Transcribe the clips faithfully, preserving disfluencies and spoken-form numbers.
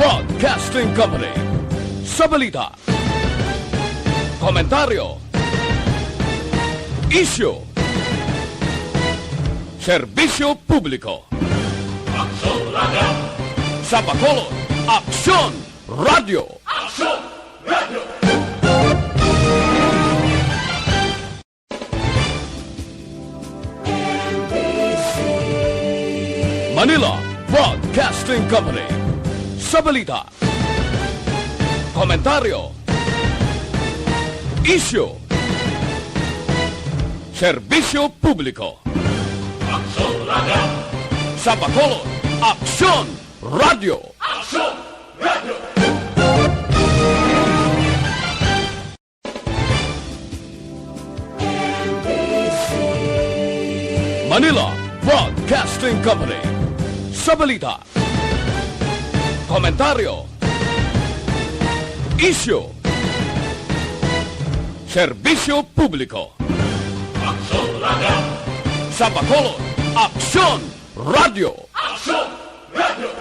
Broadcasting Company. Sa balita, komentaryo, isyu, serbisyo publiko. Aksyon Radyo. Sa Bacolod, Aksyon Radyo. Aksyon Radyo. Manila Broadcasting Company. Sa balita, komentaryo, isyu, serbisyo publiko. Aksyon Radyo. Sa Bacolod, Aksyon Radyo. Aksyon Radyo. Manila Broadcasting Company. Sa balita, komentaryo, isyu, serbisyo publiko. Aksyon Radyo. Sa Bacolod, Aksyon Radyo. Aksyon Radyo.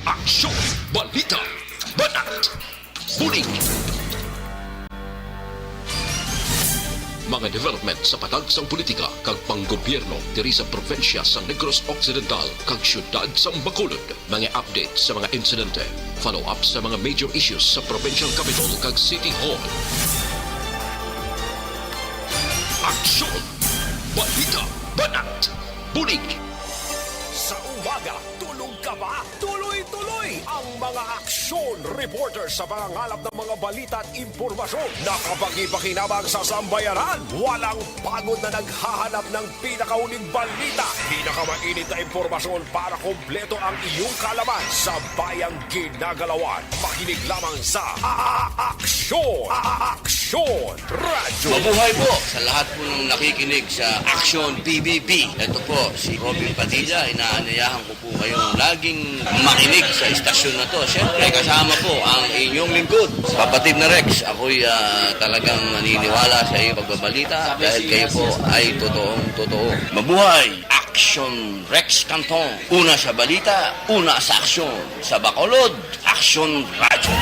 Aksyon, balita, banat, bulig. Mga development sa patag sang politika kag panggobyerno diri sa probinsya sa Negros Occidental kag siyudad sang Bacolod. Mga update sa mga insidente, follow-up sa mga major issues sa provincial capital kag city hall. Aksyon, balita, banat, bulig. Sa umaga, tulog ka ba? Tuloy-tuloy ang mga aksyon reporter sa pangangalap ng mga balita at impormasyon na kapaki-pakinabang sa sambayanan. Walang pagod na naghahanap ng pinakauling balita, pinakamainit na impormasyon para kompleto ang iyong kaalaman sa bayang ginagalawan. Makinig lamang sa A-, A-, Aksyon, A-, A-, Aksyon Radyo. Mabuhay po sa lahat po ng nakikinig sa Aksyon P B B. Ito po si Robin Padilla, inaanyayahan ko po kayong laging makinig sa istasyon na to. Siyempre, kasama po ang inyong lingkod, Kapatid na Rex. Ako'y, ah, talagang naniniwala sa iyong pagbabalita dahil kayo po ay totoong totoo. Mabuhay! Aksyon Rex Canton. Una sa balita, una sa aksyon. Sa Bacolod, Aksyon Radyo.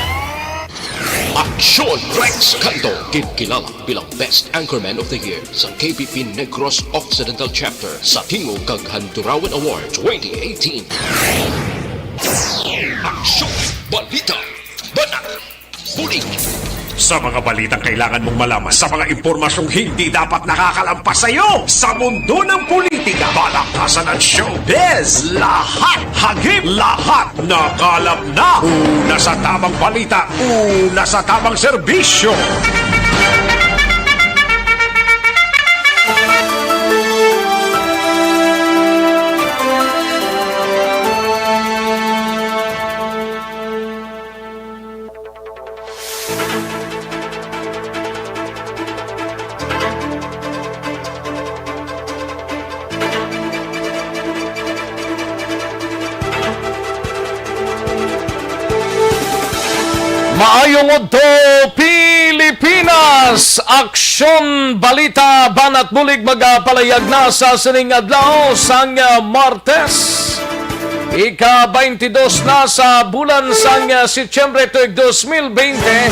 Aksyon Rex Canto, ginkilala bilang Best Anchorman of the Year sa K P P Negros Occidental Chapter sa Tingog kag Handurawan Award twenty eighteen. Aksyon, balita, banat, bulig. Sa mga balitang kailangan mong malaman, sa mga impormasyong hindi dapat nakakalampas sa iyo, sa mundo ng politika, balakasan at showbiz, lahat hagip, lahat nakalap na. Una sa tamang balita, una sa tamang serbisyo. Maayong udto, Pilipinas! Aksyon, balita, banat bulig magapalayag na sa sining adlaw sang, ah, Martes. Ika-twenty-two na sa bulan sang, ah, Setyembre tuig dos mil bente.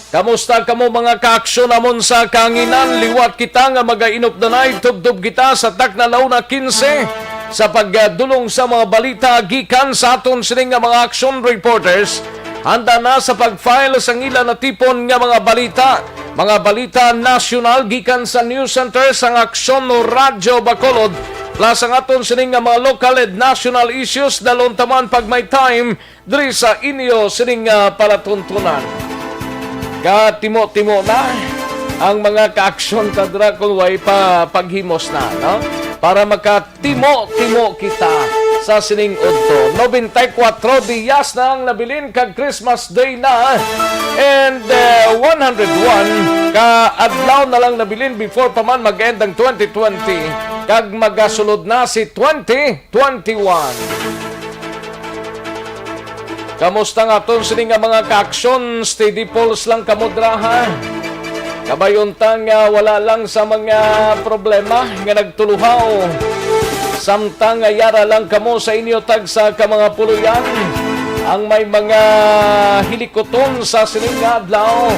Kamusta kamo, mga kaaksyon namon sa kahanginan? Liwat kita nga magainupdanay. Tubtob kita sa takna la una quince sa pagdulong sa mga balita gikan sa aton sini nga mga action reporters. Handa na sa pag-file sang ila natipon nga mga balita. Mga balita nasyonal gikan sa news center sang Aksyon Radyo Bacolod, plus ang aton sini nga mga local and national issues, dalon taman pag may time diri sa inyo sining, ah, palatuntunan. Katimo-timo na ang mga kaaksyon ta dira kung way pa paghimos na, no? Para makatimo-timo kita sa sining udto. Nobenta y kuwatro diyas na ang nabilin kag Christmas Day na, and, eh, one hundred one ka adlaw na lang nabilin before pa man mag-end ang twenty twenty kag magasulod na si twenty twenty-one. Kamusta nga aton sini nga mga kaaksyon? Steady pulse lang kamo dira, ha? Kabay unta nga wala lang sa mga problema nga nagtuluhaw Samtang nga yara lang kamo sa inyo tagsa ka mga puloy-an, ang may mga hilikuton sa sining nga adlaw,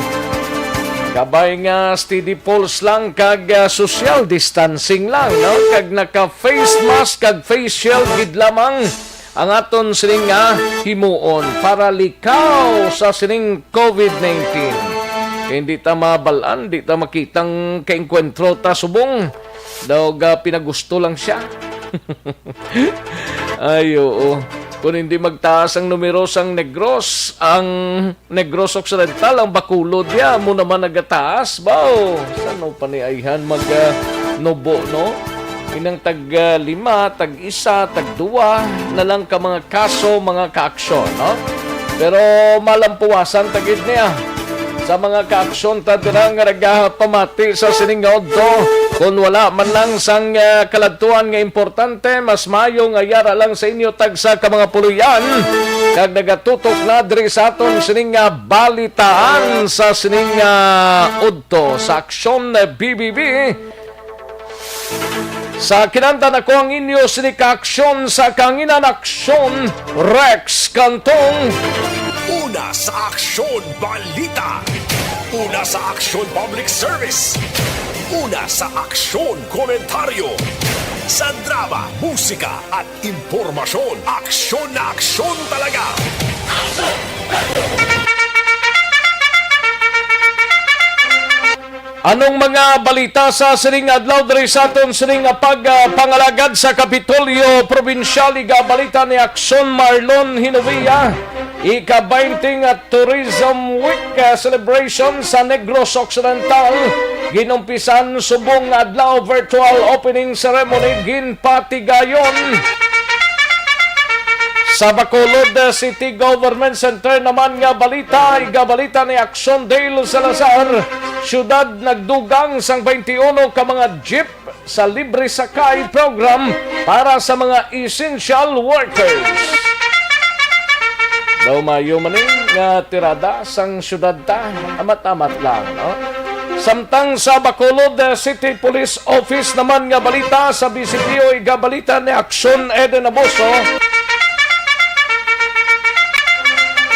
kabay nga steady pulse lang kag, ah, social distancing lang, no? Kag naka face mask kag face shield gid lamang ang aton sining nga himuon para likaw sa sining covid nineteen. Kay hindi ta mabalaan, di ta makitang kaengkwentro ta subong. Daw ga pinagusto lang siya. Ay, oo. Kung hindi magtaas ang numero sang Negros, ang Negros Occidental, ang Bacolod niya, mo naman nagataas, baw. Sano pa ni ayhan mag, ah, nubo, no? Inang tag, ah, lima, tag isa, tag dua na lang ka mga kaso, mga kaaksyon, no? Pero malampuwasan ta gid niya sa mga kaaksyon ta dira nga nagapamati sa sining nga udto. Kung wala man lang sang, ah, kaladtuan nga importante, mas maayo nga yara lang sa inyo tagsa ka mga puloy-an kag nagatutok na diri sa aton sining nga balitaan sa sining nga udto sa Aksyon B B B. Sa kinantan ako ang inyo sini ka aksyon sa kanginan, Aksyon Rex Cantong. Una sa Aksyon Balita. Una sa Aksyon Public Service. Una sa Aksyon Komentaryo. Sa drama, musika at impormasyon, aksyon na aksyon talaga. Anong mga balita sa sining adlaw diri sa aton sining nga pag, ah, pangalagad sa Kapitolyo Probinsyal? Igabalita ni Aksyon Marlon Hinovia. Ika-twenty nga Tourism Week, ah, celebration sa Negros Occidental. Ginumpisan subong nga adlaw, virtual opening ceremony ginpatigayon. Sa Bacolod, ah, City Government Center naman nga balita, igabalita ni Aksyon Dale Salazar, syudad nagdugang sang twenty-uno ka mga jeep sa libre sakay program para sa mga essential workers. Daw maayo man ni nga tirada sang syudad ta, amat-amat lang, no? Samtang sa Bacolod, eh, City Police Office naman nga balita sa B C P O, igabalita ni Aksyon Eden Abuso,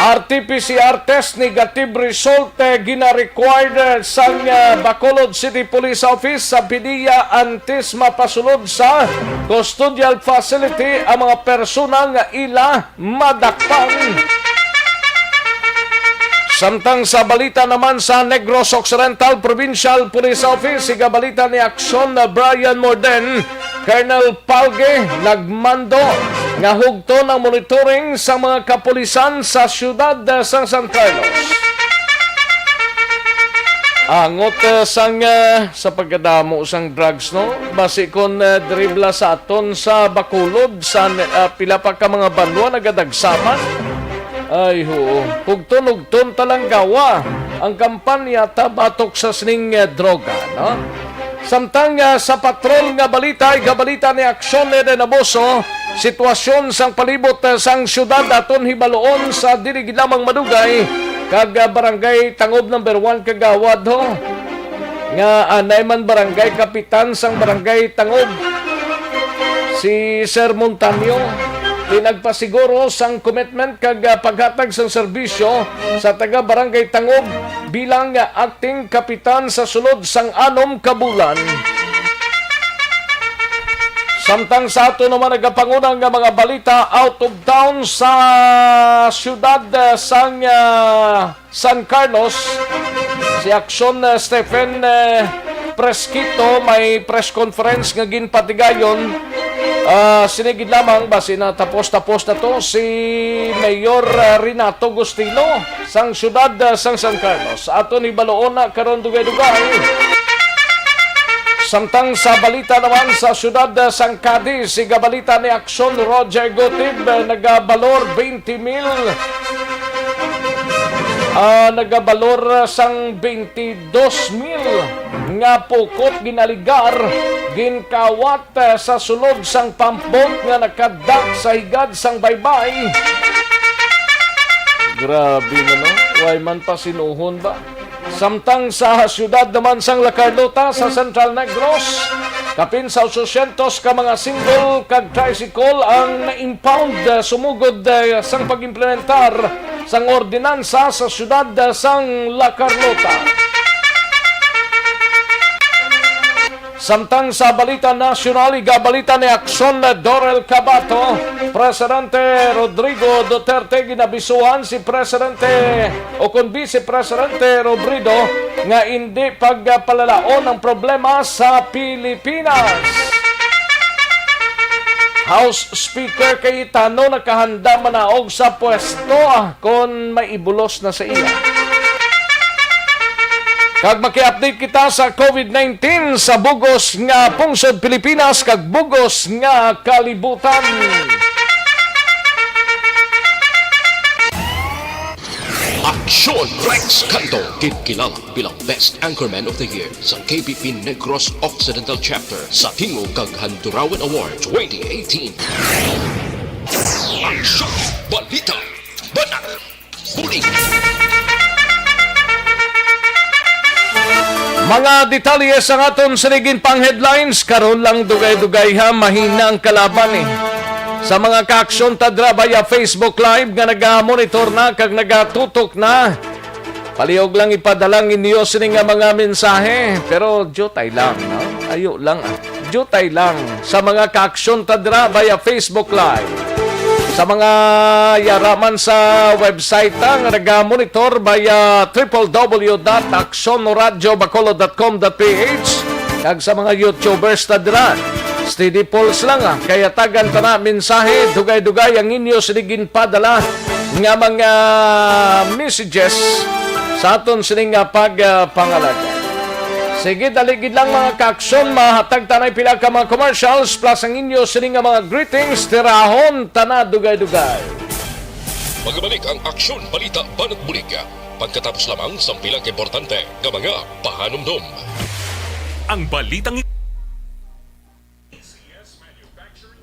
R T P C R test negative result, eh, gina-required, eh, sang, eh, Bacolod City Police Office sa Padilla antes mapasulod sa custodial facility ang mga persona nga ila madakpan. Samtang sa balita naman sa Negros Occidental Provincial Police Office, igabalita ni Aksyon na Brian Morden, Colonel Palge nagmando nga hugton ang monitoring sa mga kapulisan sa siyudad, eh, sang San Carlos. Angot, eh, sang, eh, sa pagkadamo sang drugs, no? Basi kon, eh, dribla sa aton sa Bacolod, sa, eh, pila pa ka mga banwa nagadagsaman. Ay, oo. Hugton-hugton talanggawa ang kampanya ta batok sa sining, eh, droga, no? Samtang, ah, sa patrol nga balita, igabalita ni Aksyon Eden Abuso, sitwasyon sang palibot, ah, sang siyudad aton hibaluon sa dili gid lamang madugay kag, ah, Barangay Tangob number one, Kagawad, ho, nga anay man barangay kapitan sang Barangay Tangob, si Sir Montaño, di nagpasiguro sang commitment kag, ah, paghatag sang serbisyo sa taga Barangay Tangob bilang, ah, acting kapitan sa sulod sang anom ka bulan. Samtang sa ato naman nagapanguna nga mga balita out of town sa siyudad, ah, sang, ah, San Carlos, si Aksyon, ah, Stephen, eh, Presquito may press conference nga ginpatigayon. Ah, sini gid lamang, basi na tapos-tapos na to, si Mayor, ah, Renato Gustino sang siyudad, ah, sang San Carlos. Aton hibaluon na karon dugay-dugay. Samtang sa balita naman sa siyudad, ah, sang Cadiz, igabalita ni Aksyon Roger Gutib, ah, nagabalor twenty mil, ah, nagabalor, ah, sang twenty-dos mil nga pukot ginaligar, ginkawat, eh, sa sulod sang pump boat nga nakadak sa higad sang baybay. Grabe man, no? Way man pasinuhon ba? Samtang sa siyudad naman sang La Carlota sa Central Negros, Kapin sa ososyentos ka mga single kag tricycle ang na-impound, ah, sumugod, ah, sang pag-implementar sang ordinansa sa siyudad, ah, sang La Carlota. Samtang sa balita nasyonal, igabalita ni Aksyon Dorel Cabato, Presidente Rodrigo Duterte ginabisuhan si Presidente o kon Vice Presidente Robredo nga indi pagpalalaon ang problema sa Pilipinas. House Speaker Cayetano nakahanda manaog sa pwesto, ah, kon maibulos na sa iya. Kag maki-update kita sa COVID nineteen sa bugos nga pungsod Pilipinas kag bugos nga kalibutan. Aksyon Rex Canto, gid kilala bilang Best Anchorman of the Year sa K B P Negros Occidental Chapter sa Tingog kag Handurawan Award twenty eighteen. Aksyon! Balita! Banat! Bulig! Mga detalye sa aton sining pang headlines karon lang, dugay-dugay ha, mahina ang kalaban eh. Sa mga kaaksyon ta dira via Facebook Live nga naga-monitor na kag nagatutok na, palihog lang ipadala ang inyo sini nga mga mensahe, pero jutay lang, no? Ayo lang, ah. Jutay lang sa mga kaaksyon ta dira via Facebook Live. Sa mga yara man sa website ta nga naga-monitor via triple W dot aksyon radio bacolod dot com dot P H, kag sa mga YouTubers ta dira, steady pulse lang, ah, kay hatagan ta na mensahe, dugay-dugay ang inyo sini ginpadala nga mga messages sa aton sini nga pag, ah, pangalagad. Sige, dali gid lang, mga kaaksyon, mahatag ta na pila ka mga commercials plus ang inyo sini nga mga greetings, tirahon ta na dugay-dugay. Magabalik ang Aksyon Balita Banat Bulig pagkatapos lamang sang pila ka importante nga mga pahanumdom. Ang balitang i-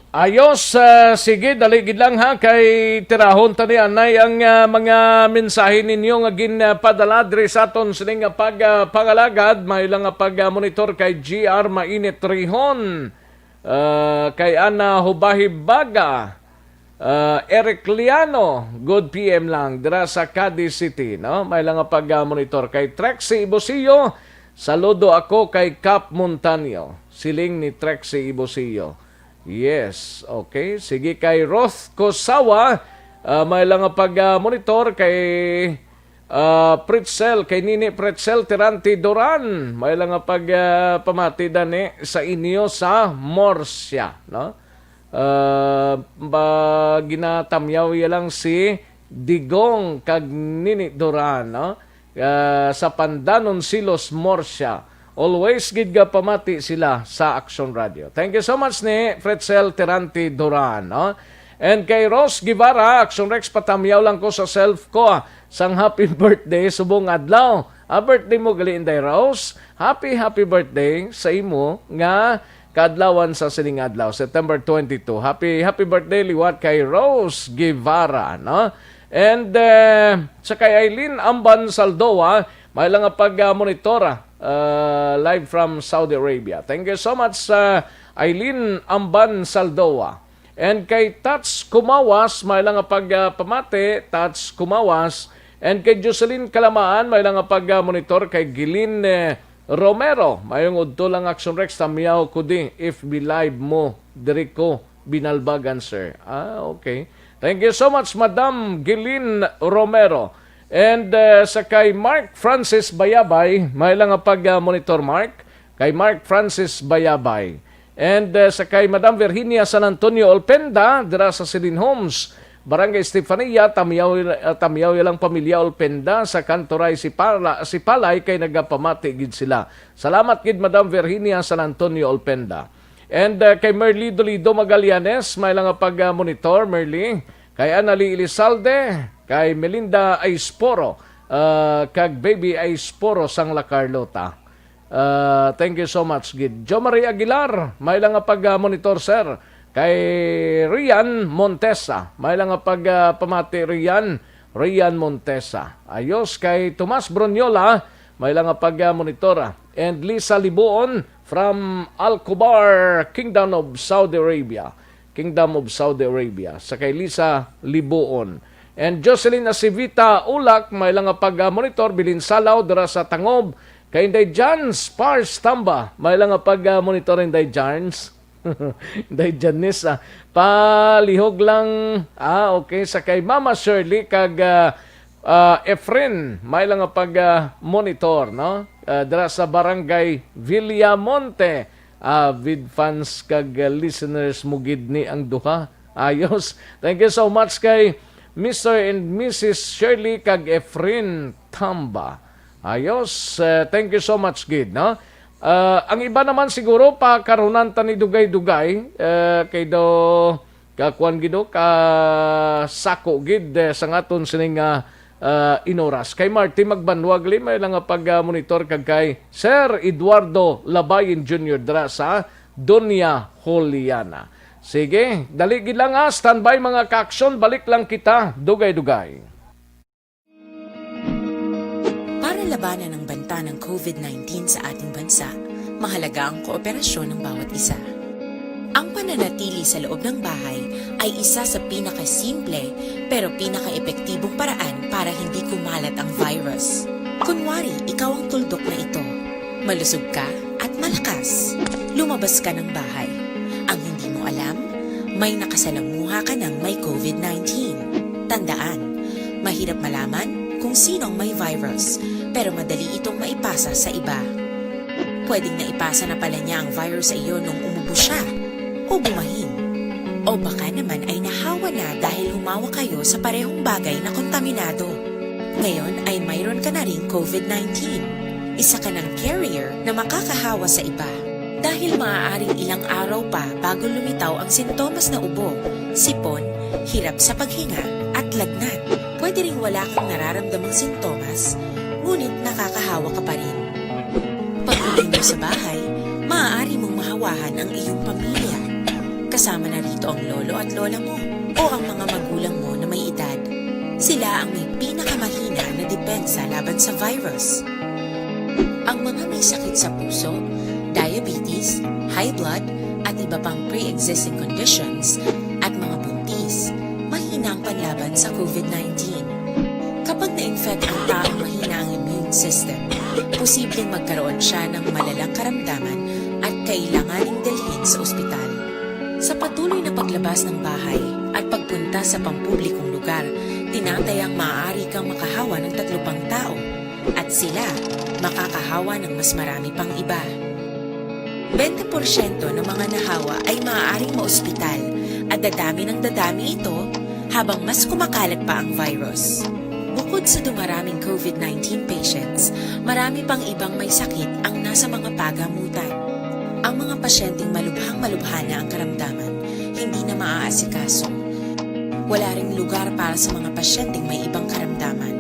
Ayos, ah, sige, dali gid lang ha, kay tirahon ta ni anay ang, ah, mga mensahe ninyo nga ginpadala diri sa aton sining nga pag, ah, pangalagad. May lang nga pag, ah, monitor kay G R Mainit Rihon, ah, kay Ana Hubahibaga, ah, Eric Liano, good P M lang dira sa Cadiz City, no? May lang nga pag, ah, monitor kay Trexie Ibusio. Saludo ako kay Cap Montaño, siling ni Trexie Ibusio. Yes, okay. Sige, kay Roth Kosawa, ah, may lang nga pag, ah, monitor kay, ah, Pretzel, kay Nini Pretzel Tirante Duran. May lang nga pag, ah, pamati dani sa inyo sa Murcia, no? Ah, ba, ginatamyaw ya lang si Digong kag Nini Duran, no? Ah, sa Pandanon Silos, Murcia. Always gid gapamati sila sa Aksyon Radio. Thank you so much ni Fretzel Tirante Duran, no? And kay Rose Guevara, Aksyon Rex, patamyaw lang ko sa self ko, ah, sang happy birthday subong adlaw. Ah, birthday mo gali, Inday Rose. Happy, happy birthday sa imo nga kaadlawan sa sining adlaw, September twenty-two. Happy, happy birthday liwat kay Rose Guevara, no? And, eh, sa kay Eileen Amban Saldoa, may lang nga pag, ah, monitor, ah, live from Saudi Arabia. Thank you so much sa Eileen Amban Saldoa. And kay Tats Kumawas, may lang nga pag, ah, pamati, Tats Kumawas. And kay Jocelyn Kalamaan, may lang nga pag, ah, monitor kay Gilin, eh, Romero. Mayong udto lang, Action Rex, tamyaw ko di F B Live mo, diri ko binalbagan, sir. Ah, okay. Thank you so much, Madam Gilin Romero. And, uh, sa kay Mark Francis Bayabay, may lang nga pag, uh, monitor, Mark. Kay Mark Francis Bayabay. And, uh, sa kay Madam Virginia San Antonio Olpenda, dira sa Silin Homes, Barangay Estefania, tamyaw, uh, tamyaw ilang pamilya Olpenda sa Kantoray Sipala-, Sipalay kay nagapamati gid sila. Salamat gid, Madam Virginia San Antonio Olpenda. And, uh, kay Merly Dolido Magallanes, may lang nga pag, uh, monitor, Merly. Kay Annalie Elizalde, kay Melinda Aisporo, uh, kag Baby Aisporo sang La Carlota. Uh, thank you so much gid. Jo Marie Aguilar, may lang nga pag, uh, monitor, sir. Kay Rian Montesa, may lang nga pag, uh, pamati, Rian. Rian Montesa. Ayos, kay Tomas Bruniola, may lang nga pag, ah, monitor, ah. And Lisa Libuon, from Al Khobar, Kingdom of Saudi Arabia. Kingdom of Saudi Arabia. Sa kay Lisa Libuon. And Jocelyn Acivita Ulak, may lang nga pag-monitor, Bilin Salaw, dira sa Tangob. Kay Inday Jans Pars Tamba, may lang nga pag-monitor, Inday Jans. Inday Janice, ah. Palihog lang, ah, okay, sa kay Mama Shirley kag, ah, ah, Efren, may lang nga pag-monitor, no? Ah, dira sa Barangay Villamonte. Avid fans kag, ah, listeners mo gid ni ang duha. Ayos. Thank you so much kay Mister and Missus Shirley kag Efren Tamba. Ayos. Eh, thank you so much gid, no? Ah, ang iba naman siguro, pakarunan ta ni dugay-dugay, eh, kay daw kakuan gid, oh, kasako gid, eh, sa ngaton sining, ah, ah, inoras. Kay Marty Magbanwa gali, may lang nga pag-monitor kag kay Sir Eduardo Labayin Junior dira sa Doña Juliana. Sige, dali gid lang, ah, standby, mga ka-aksyon, balik lang kita dugay-dugay. Para labanan ang banta ng COVID nineteen sa ating bansa, mahalaga ang kooperasyon ng bawat isa. Ang pananatili sa loob ng bahay ay isa sa pinakasimple pero pinakaepektibong paraan para hindi kumalat ang virus. Kunwari, ikaw ang tuldok na ito. Malusog ka at malakas. Lumabas ka ng bahay. Ang hindi mo alam, may nakasalamuha ka ng may COVID nineteen. Tandaan, mahirap malaman kung sino ang may virus, pero madali itong maipasa sa iba. Pwedeng naipasa na pala niya ang virus sa iyo nung umubo siya o bumahin. O baka naman ay nahawa na dahil humawa kayo sa parehong bagay na kontaminado. Ngayon ay mayroon ka na ring COVID nineteen. Isa ka ng carrier na makakahawa sa iba. Dahil maaaring ilang araw pa bago lumitaw ang sintomas na ubo, sipon, hirap sa paghinga, at lagnat. Pwede ring wala kang nararamdamang sintomas, ngunit nakakahawa ka pa rin. Pag-uwi mo sa bahay, maaari mong mahawahan ang iyong pamilya. Kasama na rito ang lolo at lola mo o ang mga magulang mo na may edad. Sila ang may pinakamahina na depensa laban sa virus. Ang mga may sakit sa puso, diabetes, high blood, at iba pang pre-existing conditions, at mga buntis, mahina ang panlaban sa COVID nineteen. Kapag na-infect ang taong mahina ang immune system, posibleng magkaroon siya ng malalang karamdaman at kailanganing dalhin sa ospital. Sa patuloy na paglabas ng bahay at pagpunta sa pampublikong lugar, tinatayang maaari kang makahawa ng tatlo pang tao at sila makakahawa ng mas marami pang iba. Bente porsyento ng mga nahawa ay maaaring maospital at dadami ng dadami ito habang mas kumakalat pa ang virus. Bukod sa dumaraming COVID nineteen patients, marami pang ibang may sakit ang nasa mga pagamutan. Ang mga pasyenteng malubhang-malubha na ang karamdaman, hindi na maaasikaso. Wala ring lugar para sa mga pasyenteng may ibang karamdaman.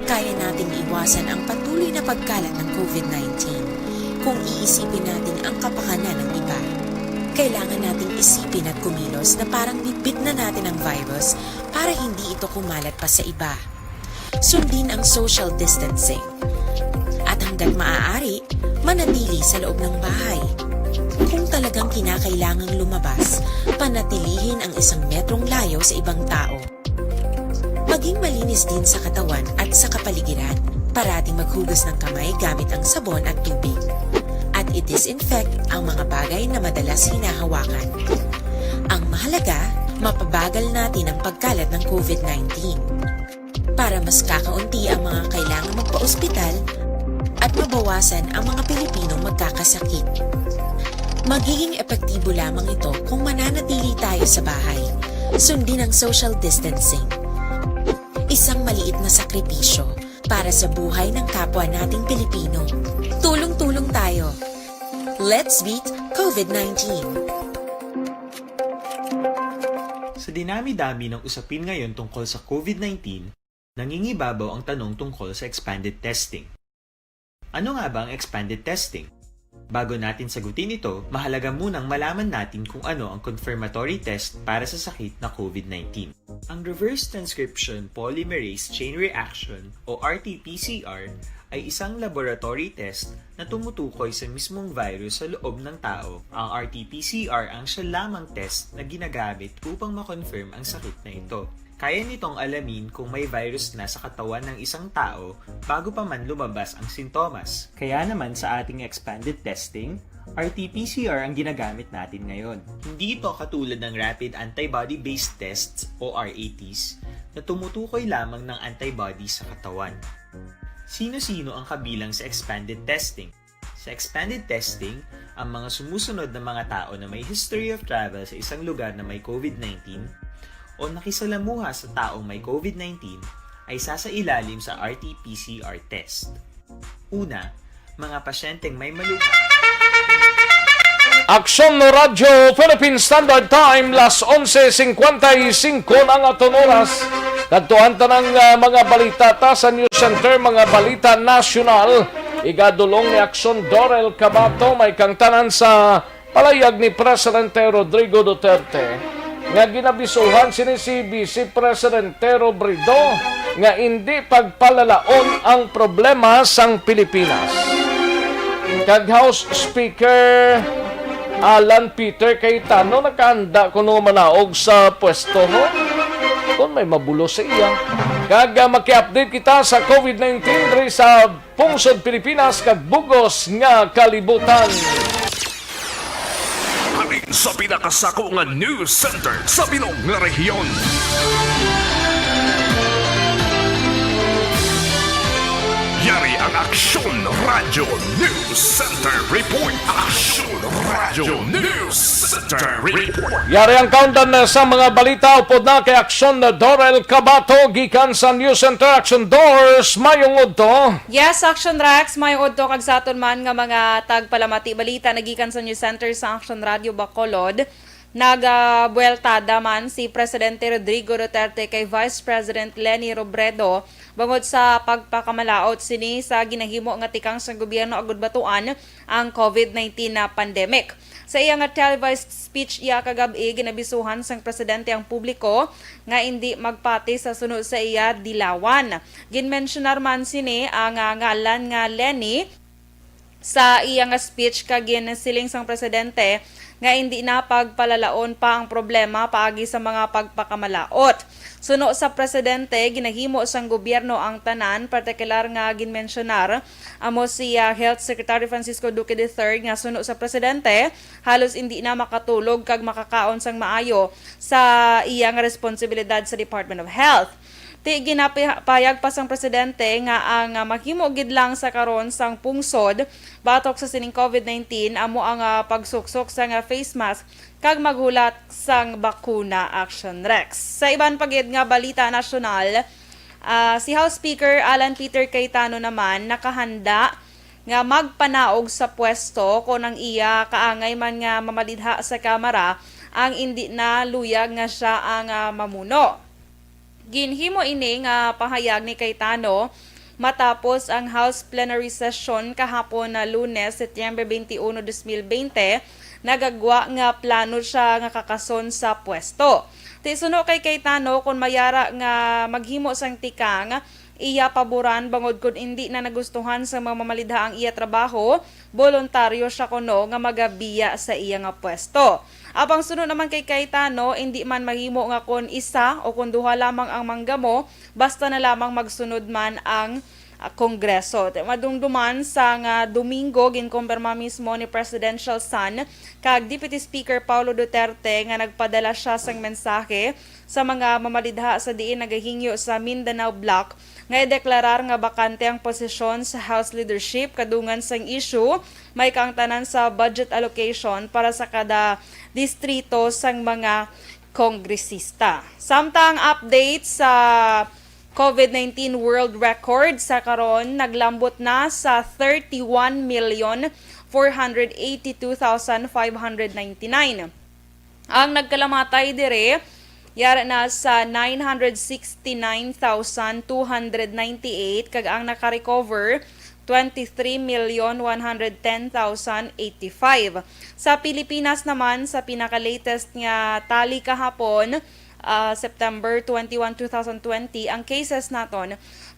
Kaya nating iwasan ang patuloy na pagkalat ng COVID nineteen kung iisipin natin ang kapakanan ng iba. Kailangan nating isipin at kumilos na parang bitbit na natin ang virus para hindi ito kumalat pa sa iba. Sundin ang social distancing. At hanggat maaari, manatili sa loob ng bahay. Kung talagang kinakailangang lumabas, panatilihin ang isang metrong layo sa ibang tao. Maging malinis din sa katawan at sa kapaligiran. Parating maghugas ng kamay gamit ang sabon at tubig. At i-disinfect ang mga bagay na madalas hinahawakan. Ang mahalaga, mapabagal natin ang pagkalat ng COVID nineteen. Para mas kakaunti ang mga kailangan magpa-ospital at mabawasan ang mga Pilipinong magkakasakit. Magiging epektibo lamang ito kung mananatili tayo sa bahay. Sundin ang social distancing. Isang maliit na sakripisyo para sa buhay ng kapwa nating Pilipino. Tulong-tulong tayo. Let's beat COVID nineteen! Sa dinami-dami ng usapin ngayon tungkol sa COVID nineteen, nangingibabaw ang tanong tungkol sa expanded testing. Ano nga ba ang expanded testing? Bago natin sagutin ito, mahalaga munang malaman natin kung ano ang confirmatory test para sa sakit na COVID nineteen. Ang reverse transcription polymerase chain reaction o R T P C R ay isang laboratory test na tumutukoy sa mismong virus sa loob ng tao. Ang R T P C R ang siya lamang test na ginagamit upang ma-confirm ang sakit na ito. Kaya nitong alamin kung may virus na sa katawan ng isang tao bago pa man lumabas ang sintomas. Kaya naman sa ating expanded testing, R T P C R ang ginagamit natin ngayon. Hindi ito katulad ng rapid antibody-based tests o R A Ts na tumutukoy lamang ng antibody sa katawan. Sino-sino ang kabilang sa expanded testing? Sa expanded testing, ang mga sumusunod na mga tao na may history of travel sa isang lugar na may COVID nineteen o nakisalamuha sa taong may COVID nineteen ay sasailalim sa R T P C R test. Una, mga pasyenteng may malubha. Aksyon Radyo Philippine Standard Time, las onse cincuenta y cinco na ang aton oras. Kadtuan tanang ah, mga balita ta sa News Center, mga balita nasyonal. Igadulong ni Aksyon Dorel Cabato, may kangtanan sa palayag ni Presidente Rodrigo Duterte nga ginabisuhan sini si Vice Presidente Robredo nga indi pagpalalaon ang problema sang Pilipinas. Kag House Speaker Alan Peter Cayetano nakahanda kuno manaog sa pwesto, ho? Kung may mabulo sa iya. Kag ah, maki-update kita sa COVID nineteen diri sa pungsod Pilipinas kag bugos nga kalibutan. Halin sa pinakasako nga news center sa bilog nga rehiyon. Yari ang Aksyon Radyo News Center Report. Aksyon Radyo News Center Report. Yari ang countdown sa mga balita upod na kay Aksyon Dorel Cabato gikan sa News Center. Aksyon Dors, mayong udto. Yes, Aksyon Rex, mayong udto kag sa aton man nga mga tagpalamati balita nagikan sa News Center sa Aksyon Radyo Bacolod. Nagabueltada man si Presidente Rodrigo Duterte kay Vice President Leni Robredo bangod sa pagpakamalaot sini sa ginahimo nga tikang sang gobyerno agud batuan ang COVID nineteen na pandemic. Sa iya nga televised speech iya kagab-i, ginabisuhan sang presidente ang publiko nga indi magpati sa suno sa iya dilawan. Ginmensyonar man sini ang ah, ngalan nga Leni sa iya nga speech kag ginsiling sang presidente nga indi na pagpalalaon pa ang problema paagi sa mga pagpakamalaot. Suno sa presidente, ginahimo sang gobyerno ang tanan, partikular nga ginmensyonar amo si ah, Health Secretary Francisco Duque the third nga suno sa presidente, halos indi na makatulog kag makakaon sang maayo sa iya nga responsibilidad sa Department of Health. Ti ginapahayag pa sang presidente nga ang ah, mahimo gid lang sa karon sang pungsod batok sa sining COVID nineteen amo ang ah, pagsuksok sang ah, face mask kag maghulat sang bakuna. Action Rex. Sa iban pa gid nga balita nasyonal, ah, si House Speaker Alan Peter Cayetano naman nakahanda nga magpanaog sa pwesto kon ang iya kaangay man nga mamalidha sa Kamara ang indi na luyag nga sia ang ah, mamuno. Ginhimo ini nga pahayag ni Cayetano matapos ang House plenary session kahapon na Lunes, Setyembre twenty-one, twenty twenty, nagagwa nga plano siya nga kakason sa pwesto. Ti suno kay Cayetano, kon mayara nga maghimo sang tikang, iya paboran bangod kon indi na nagustuhan sa mga mamalidha ang iya trabaho, boluntaryo siya kuno nga magabiya sa iya nga pwesto. Apang suno naman kay Cayetano, indi man mahimo nga kon isa o kon duha lamang ang manggamo, basta na lamang magsunod man ang ah, Kongreso. Ti madumduman sang ah, Domingo, ginkumpirma mismo ni Presidential Son kag Deputy Speaker Paulo Duterte nga nagpadala siya sang mensahe sa mga mamalidha sa diin nagahingyo sa Mindanao Bloc nga ideklarar nga bakante ang posisyon sa House leadership kadungan sang issue may kaangtanan sa budget allocation para sa kada distrito sang mga kongresista. Samtang update sa COVID nineteen world record sa karon naglambot na sa thirty-one million four hundred eighty-two thousand five hundred ninety-nine. Ang nagkalamatay dire yara na sa nine hundred sixty-nine thousand two hundred ninety-eight kag ang nakarecover twenty-three million one hundred ten thousand eighty-five. Sa Pilipinas naman, sa pinaka-latest nga tally kahapon, ah, September twenty-one, two thousand twenty, ang cases naton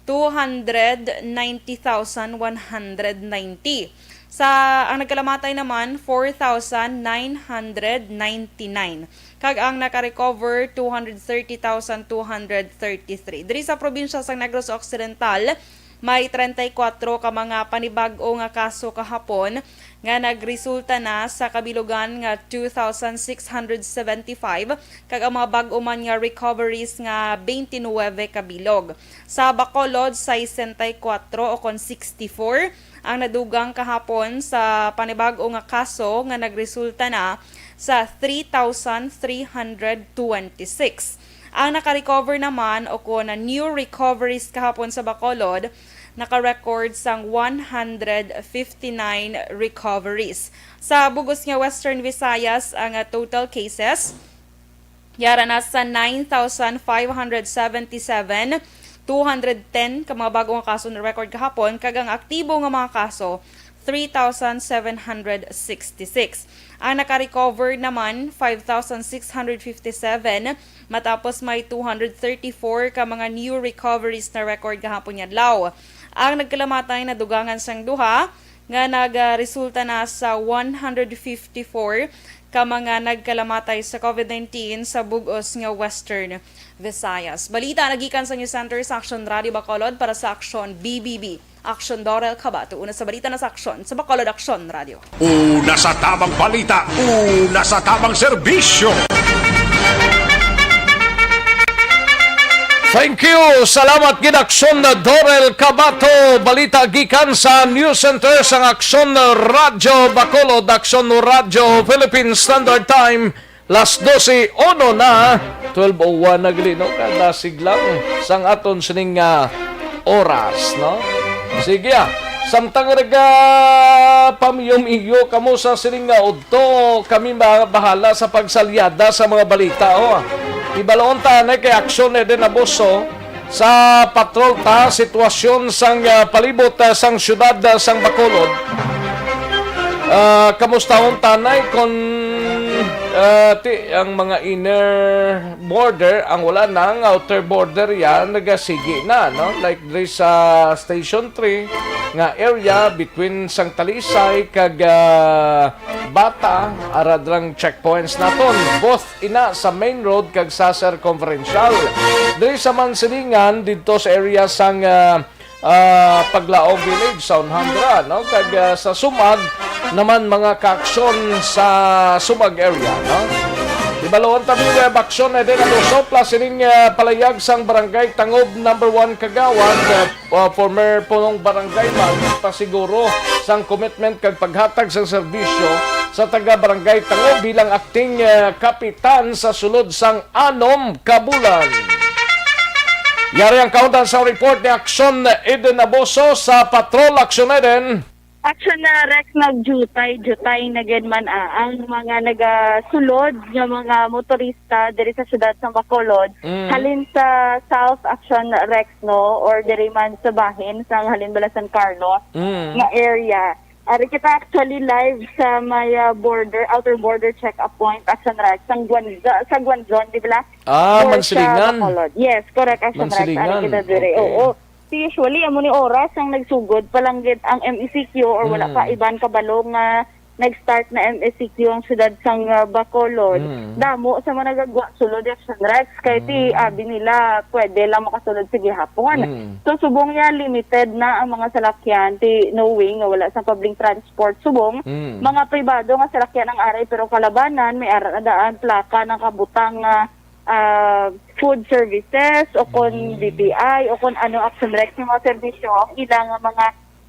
two hundred ninety thousand one hundred ninety. Sa, ang nagkalamatay naman, four thousand nine hundred ninety-nine. Kag ang nakarecover, two hundred thirty thousand two hundred thirty-three. Diri sa probinsya sang Negros Occidental, may treinta y cuatro ka mga panibag-o nga kaso kahapon nga nagresulta na sa kabilogan nga two thousand six hundred seventy-five, kag ang mga bag-o man nga recoveries nga twenty-nine kabilog. Sa Bacolod, sesenta y cuatro o kon sixty-four ang nadugang kahapon sa panibag-o nga kaso nga nagresulta na sa three thousand three hundred twenty-six. Ang naka-recover naman o kon na new recoveries kahapon sa Bacolod, naka-record sang one hundred fifty-nine recoveries. Sa bug-os nga Western Visayas, ang, ah, total cases yara na sa nine thousand five hundred seventy-seven, two hundred ten ka mga bag-o nga kaso na record kahapon, kag ang aktibo nga mga kaso, three thousand seven hundred sixty-six. Ang naka-recover naman, five thousand six hundred fifty-seven, matapos may two hundred thirty-four ka mga new recoveries na record kahapon nga adlaw. Ang nagkalamatay nadugangan sang duha, nga nagaresulta na sa one hundred fifty-four ka mga nagkalamatay sa covid nineteen sa bug-os nga Western Visayas. Balita nagikan sa News Center sa Action Radio Bacolod para sa Action B B B. Action Dorel Cabato. Una sa balita na sa Action sa Bacolod Action Radio. Una sa tamang balita, una sa tamang serbisyo. Thank you. Salamat gid, Aksyon Dorel Cabato. Balita gikan sa News Center sang Aksyon Radyo Bacolod, Aksyon Radyo Philippine Standard Time, las dose uno na, twelve oh one na gali, no? Kadasig lang sang aton sining, ah, oras, no? Sige, ah. Samtang naga pamiyo-miyo kamo sa sining nga udto, kami ma-, bahala sa pagsalyada sa mga balita, oh. Ibaloon ta na kay Aksyon Eden Abuso sa patrol ta, sitwasyon sang, ah, palibot, ah, sang siyudad, ah, sang Bacolod. Ah, kamustahon tanay kon, ah, ti, ang mga inner border, ang wala na, ang outer border yan, nagasigi na, no? Like diri sa Station three nga area between sang Talisay kag, ah, Bata, ara drang checkpoints naton. Both ina sa main road kag sa circumferential. Diri sa Mansilingan, didto sa area sang, ah, ah, Paglaom Village, sa Unhandra, no? Kag, ah, sa Sumag naman, mga kaaksyon sa Sumag area, no? Ibaloon ta, web aksyon na din ang usop, plus ining, ah, palayag sang Barangay Tangob number one Kagawad, ah, ah, former punong barangay, magpasiguro sang commitment kag paghatag sang serbisyo sa taga Barangay Tangob bilang acting, ah, kapitan sa sulod sang anom ka bulan. Yari ang kaundan sa report ni Aksyon Eden Abuso sa Patrol. Aksyon Eden. Aksyon na, Rex, nagjutay-jutay na gid man, ah, ang mga nagasulod nga mga motorista diri sa siyudad sa Bacolod. Mm. Halin sa South, Aksyon Rex, no, or diri man sa bahin sa halin bala San Carlos Mm. nga area. Ari kita actually live sa may, ah, border, outer border check-up point, Aksyon Rex, sa Guan-, sa Guanzon, di ba? Ah, Or sa Mansilingan. Bacolod. Yes, correct, Aksyon Rex. Ari Mansilingan. Kita diri. Okay. Oo. Si usually, amo ni oras ang nagsugod pa lang gid ang M E C Q or wala pa Mm. iban kabalo nga nag-start na M E C Q ang siyudad sang, ah, Bacolod. Mm. Damo sa mga nagagwa sulod, Aksyon Rex, kay ti Mm. abi nila pwede lang makasulod sa gihapon. Mm. So, subong niya, limited na ang mga salakyan, ti knowing nga wala sa public transport. Subong, Mm. mga pribado nga salakyan ang aray, pero kalabanan, may ara na daan, plaka, nakabutang nga, ah, food services, o kon Mm. D T I, o kon ano, Aksyon Rex, yung mga serbisyo, ang ilang mga,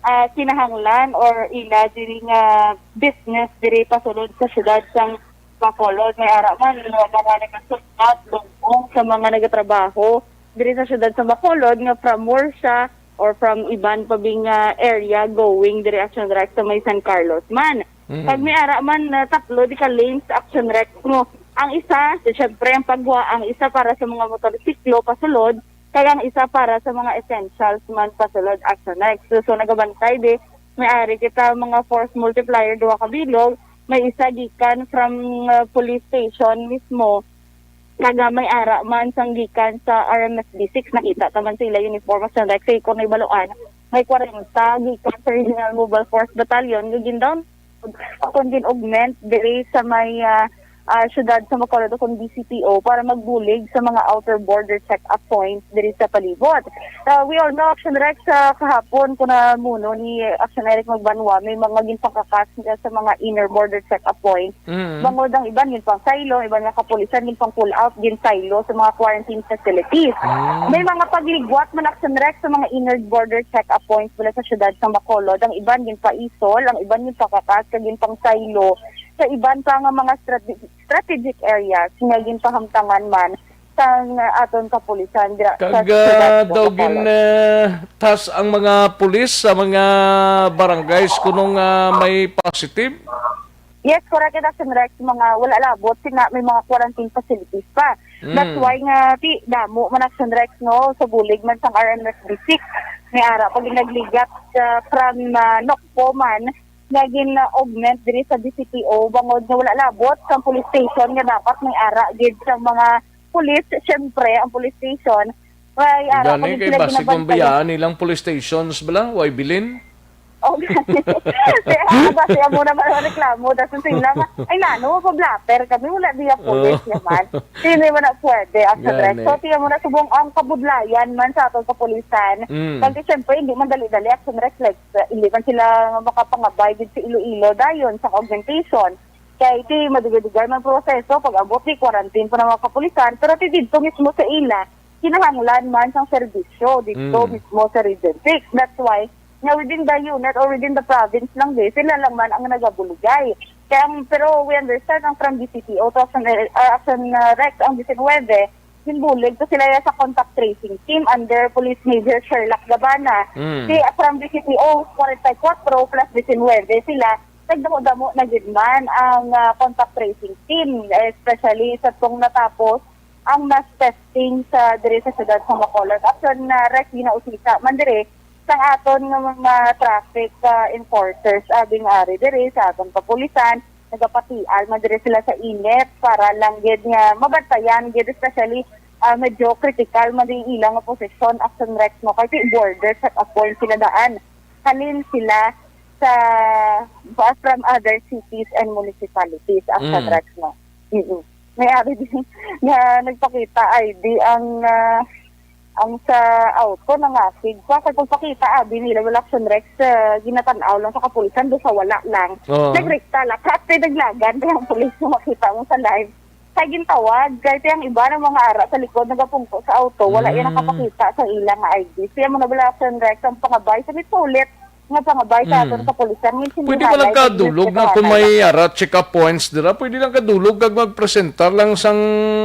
ah, kinahanglan or ila diri nga business diri pasulod sa siyudad sang Bacolod. May ara man, no, mga nagasunod, lungkong sa mga nagatrabaho diri sa siyudad sa Bacolod nga from Murcia or from iban pa bing, ah, area going diri, Aksyon Rex, sa may San Carlos man. Mm. Pag may ara man, ah, tatlo di ka lanes, Aksyon Rex, mo. Ang isa, so, syempre, ang pagwa, ang isa para sa mga motorsiklo pasulod, kag ang isa para sa mga essentials man pasulod, Aksyon Rex. So, so, nagabantay di, may ari kita mga force multiplier, duha ka bilog, may isa gikan from, uh, police station mismo, Kag may ara man sang gikan sa R M F D six, nakita ta man sila uniform, Action Rex, kay kon may baluan, may kwarenta gikan sa Regional Mobile Force Battalion nga gindown akon gin-augment diri sa may, ah, ah, siyudad sa Bacolod, akon D C P O, para magbulig sa mga outer border check-up points diri sa palibot. Ah, we all know, Action Rex, sa kahapon, kung namuno ni Action Eric Magbanwa, may mga ginpakakas niya sa mga inner border check-up points. Mm. Bangod ang iban ginpangsaylo, iban nga kapulisan ginpang-pull out, ginsaylo sa mga quarantine facilities. Mm. May mga pagligwat man, Action Rex, sa mga inner border check-up points bala sa siyudad sa Bacolod. Ang iban ginpaisol, ang iban ginpakakas kag ginpangsaylo sa iban pa nga mga strate-, strategic areas nga ginpahamtangan man sang aton kapulisan dira sa Kag, siyudad ah, sa daw Bacolod. Gin, ah, tas ang mga pulis sa mga barangays kunong, ah, may positive? Yes, correct, Action Rex, mga wala labot, sina may mga quarantine facilities pa. That's Mm. why nga ti damo man, Action Rex, no, sa bulig man sang R M F D six. May ara pa ginagligat, ah, from, ah, Nocpo man nga gin-augment diri sa D C P O, bangod nga wala labot sa police station nga dapat may ara gid sa mga police. Siyempre, ang police station may ara pa Gani gid kay sila basig kung ginabantayan. Biyaan nilang police stations bala, way bilin? Oh, gani. Kaya ako ba siya muna man ang reklamo, dason sila nga, "Ay, nano, pa-blotter kami, wala diya pulis Oh. naman." Hindi man na pwede, Action Rex. Gani. So, tiyan mo na, subong ang kabudlayan man sa atong kapulisan. Mm. Kasi, siyempre, hindi man dali-dali, Action Rex, like, hindi man sila makapangabay gid sa Iloilo dayon sa augmentation. Kay, ti, madugay-dugay man proseso, pag-abot, ti, quarantine pa ng mga kapulisan, pero ti, dito mismo sa ila, kinahanglan man sang serbisyo dito Mm. mismo sa Region six. That's why, nga within the unit or within the province lang, di, sila lang man ang nagabuligay. Kaya ang, pero we understand ang from D C P O to Action, uh, Action, uh, Rex ang diecinuebe, ginbulig to sila sa contact tracing team under Police Major Sherlock Gabana. Mm. Si, uh, from D C P O, forty-four plus diecinuebe sila, nagdamo-damo na gid man ang, uh, contact tracing team, especially sa tong natapos ang mass testing sa diri sa siyudad sa Bacolod. Action, uh, Rex, ginausisa man diri sang aton nga mga traffic, uh, enforcers, uh, ding ari diri sa aton kapulisan, nagapatial man diri sila sa init para lang gid nga mabantayan gid, especially, uh, medyo critical man din ilang nga posisyon, Action Rex, no, kay border check-up point sila daan. Halin sila sa, from other cities and municipalities, Action Mm. Rex, no. Mm-mm. May ari din nga nagpakita I D ang, ah, ang sa auto, nangasig pa. Kay pagpakita, abi nila, wala, Action Rex, ah, ginatan-aw lang sa kapulisan, do sa wala lang. Oo. Nagrekta lang. Kasi naglagan, kaya ang pulis mo makita mo sa live. Kay gintawag, kay ang iba ng mga ara sa likod nagapungko sa auto, wala yan Mm. nakapakita sa ilang I D. Kaya mo na wala, Action Rex, ang pangabay sa misulit nga pangabay sa Mm. aton kapulisan. Minsan Pwede yung ba highlight, nagkadulog yung na kung may highlight. Ara check-up points dira? Pwede lang kadulog kag magpresentar lang sang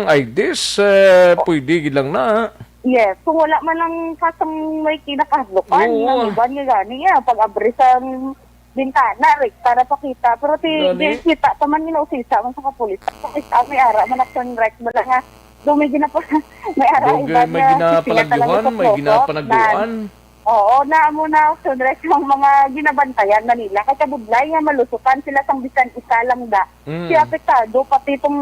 I Ds, eh, pwede gid lang na. Yes, kung wala man lang kasang may kinakahadlukan, Oo. Ang iban nga gani, ah, pag-abri sa bintana, Rex, para pakita. Pero ti, Gani. Di kita pa man, ginausisa man sa kapulis. Pakita, may ara man, Action Rex, wala nga, do may ginapa-, may ara, Dugay iban may nga, ginapalagyuhan, may ginapanagduan. Oo, na amo na, Action Rex, ang mga ginabantayan na nila. Kay kabudlay nga malusukan sila sang bisan isa lang da. Mm. Si apektado, pati itong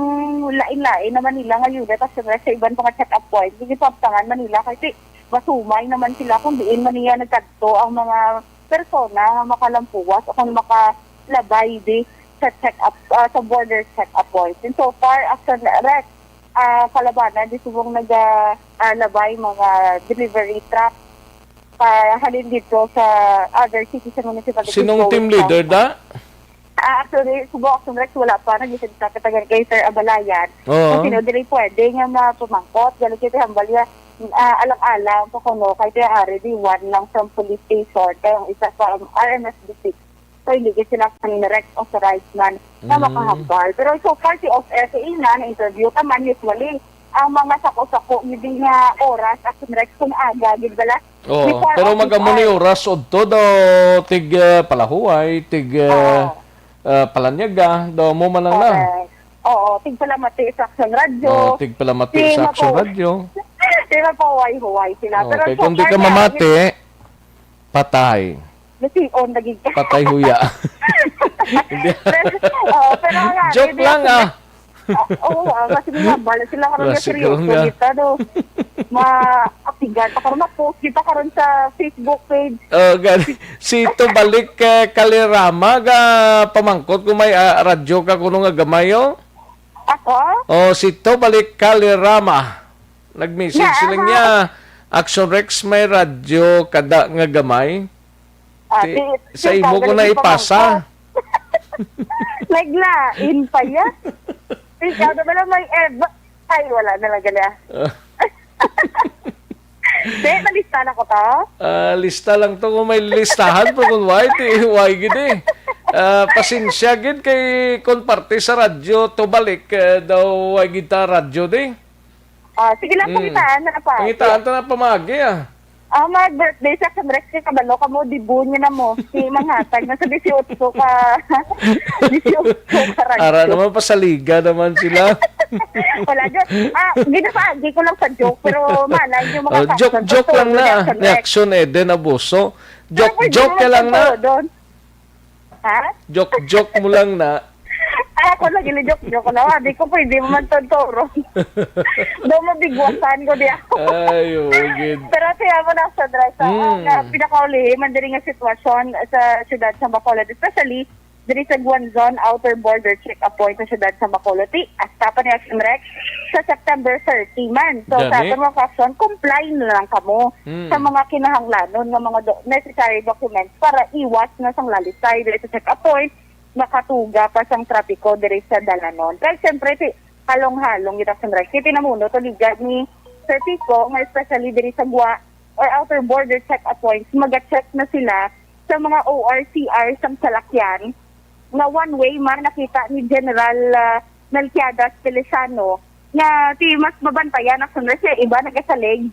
lain-lain naman nila nga unit, Action Rex, sa iban pa nga check-up point, gigipabtangan man nila. Kay ti, masumay naman sila kung diin man niya nagkadto ang mga persona nga makalampuwas o kung makalabay di sa check-up, ah, sa border check-up point. And so far, Action Rex, ah, kalabanan, di subong naga, ah, labay mga delivery truck pa halin dito sa other cities and municipalities Sinong going team leader south. Da? Ah, actually, subo, Action Rex, wala pa. Nag-isip sa katagan kay Sir Abalayan. Oo. Kung sino dili pwede nga mapamangkot, galing kita hambal niya, ah, alang-alang pa kuno, kay Sir Ari, di one lang from police station, kaya ang isa from R M S D six. So, hindi gid sila ang direct authorized man na Mm. makahambal. Pero so far, si Os S ina, na-interview ka man, usually, ang mga sako-sako, hindi nga oras, Action Rex, kung aga, gid bala, Oo, before pero office mag-amo ni hours. Oras udto daw tig, ah, Palahuay, tig, ah, Oo. ah, Palanyaga, daw mo man lang na. Correct. Oo, tig Palamati sa Action Radio. Oo, tig Palamati Di sa Action mapaw-, Radio. Di mapahuway-huway sila. Oo, Pero kay so kung di far ka niya, mamati, patay. Nasiyon lagi ka. Patay huya. Hindi. Pero, oo, pero ang Joke lagi lang, din ah. Ah, oo, ah, kasi nga, bala sila karon nga Basi karon seryoso nga. Kita, do. Ma-, apigan pa karon, ma-post kita karon sa Facebook page. Oh, gani. Si Tubalik, eh, Kalirama, ga pamangkot kung may, ah, radyo ka kuno nga gamay, oh. Ako? Oh, si Tubalik Kalirama. Nag-message Naa, sila ha? Niya. Action Rex, may radyo kada nga gamay. Ah, Ti-, di, sa di imo ka ko na galing ipasa. Pamangkot. Naglain pa ya. Ikaw na pala may Eva. Ay, wala na lang gali, ah. Ah. Di, nalista na ko to. Ah, lista lang to kung may listahan, pero kung why, ti, why gid eh. Ah, pasensya gid kay kung parte sa radyo, Tubalik, eh, daw why gid ta radyo di. Ah, sige lang, Mm. Pangitaan na pa. Pangitaan ta na pamagi, ah. Ah, mag-birthday sa Rex, kay kabalo ka mo, di bunya na mo. Si manghatag na sa dieciocho ka, dieciocho ka radyo. Ara naman, pasaliga naman sila. Wala, joke. Ah, ginapaagi ko lang sa joke, pero malay nyo, mga Oh, joke, joke lang na. Ni Action Eden Abuso. Joke, joke ka lang na. Doon. Ha? Joke-joke mo lang na. Ay, ako lagi ni joke-joke ko na. Di ko pwede mo man tontoron. Daw mabigwasan ko di ako. Ay, oo, gid. Pero kaya mo na sa dress, ah, Mm. Ang, ah, pinakauli, man diri nga sitwasyon sa siyudad sa Bacolod, especially diri sa Guanzon Outer Border Checkpoint sa siyudad sa Bacolod. Ti, hasta pa ni Action Rex sa September thirty man. So, sa Gani? Aton nga kaksyon, comply na lang kamo Mm. sa mga kinahanglanon nga mga do-, necessary documents para iwas na sang lalisay diri sa checkpoint, makatuga pa sang trapiko diri sa dalanon. Kay siyempre, ti, halong-halong kita sa Murag City, namuno to ligad ni Sir Pico, nga especially diri sa Gua or outer border checkpoints, maga-check na sila sa mga O R C R sang salakyan nga one way man nakita ni General, ah, Melquiades Feliciano nga ti mas mabantayan ang sunod siya, iba nagasalig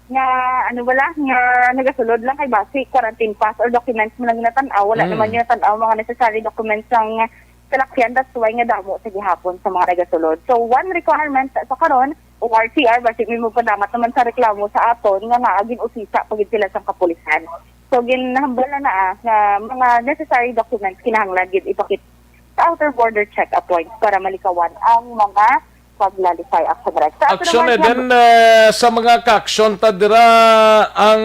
nga, ano, wala, nga nagasulod lang kay basi quarantine pass or documents mo lang ginatan-aw. Wala Mm. naman ginatan-aw mga necessary documents sang salakyan. That's why nga damo sa gihapon sa mga nagasulod. So, one requirement sa karon, O R C R, basi may magpadamat naman sa reklamo sa aton nga naa gin-usisa pa gid sila sang kapulisan. So, ginhambal na, na, ah, nga mga necessary documents kinahanglan gid ipakita sa outer border check points para malikawan ang mga paglalisay. Action Rex. Sa Action Autonomous Eden, nga eh, sa mga ka-action ta dira ang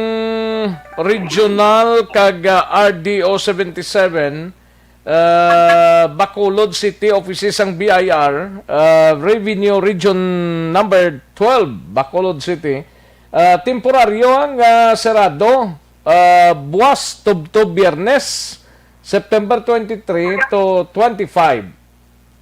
regional kag, ah, R D O seventy-seven, ah, Bacolod City offices ang B I R, ah, Revenue Region number twelve, Bacolod City, ah, temporaryo ang, ah, serado, ah, buwas tubtob Biyernes, September twenty-three to twenty-five.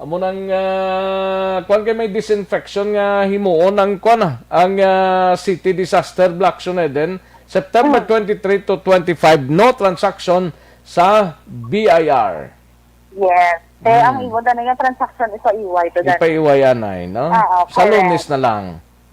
Amo nang, ah, kuwan kay may disinfection nga himuon ang kuwan, ah, ang, ah, City Disaster Block Action Eden, September Mm. twenty-three to twenty-five, no transaction sa B I R. Yes. Kaya ang Mm. imo na nga transaction, ipa-iway to that. Ipa-iway anay, no? Oo, Sa correct. Lunes na lang.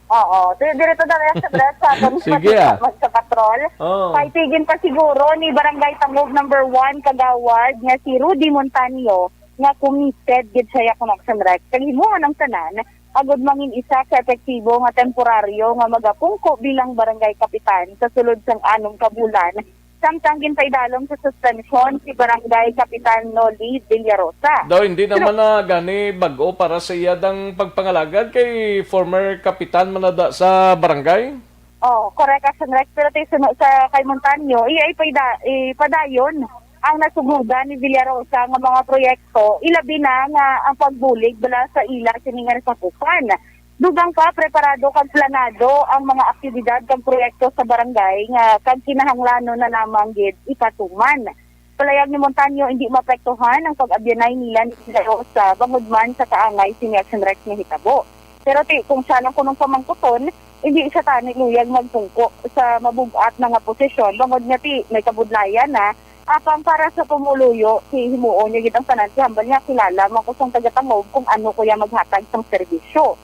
Oo. Di-, diri to na sa Brad sa aton Sige, ah. Sa patrol. Oo. Paitigin pa siguro ni Barangay Tangog number one Kagawad nga si Rudy Montaño nga committed gid siya kon Action Rex. Kag himuon ang tanan agud mangin isa ka epektibo nga temporaryo nga magapungko bilang barangay kapitan sa sulod sang anom ka bulan, samtang ginpaidalom sa suspension si Barangay Kapitan Noli Villarosa. Daw hindi Pero naman na gani bag-o para sa iya dang pagpangalagad kay former kapitan man na da sa barangay? Oh, correct, Action Rex. Pero ti suno sa kay Montaño, iya ipayda-, ipadayon ang nasugodan ni Villarosa nga mga proyekto, ilabi na nga ang pagbulig bala sa ila sini nga nasakupan. Dugang pa, preparado kag planado ang mga aktibidad kag proyekto sa barangay nga kag kinahanglanon na lamang gid ipatuman. Palayag ni Montaño, hindi maapektuhan ang pag-abyanay nila ni Villarosa bangod man sa kaangay sini Action Rex nga hitabo. Pero ti, kung siya lang kunong pamangkuton, hindi siya tani luyag magpungko sa mabug-at na nga posisyon bangod nga ti may kabudlayan na. Apang para sa pumuluyo, ti himuon niya gid ang tanan ti hambal niya kilala man ko sang tagatangog kung ano ko iya maghatag sang serbisyo.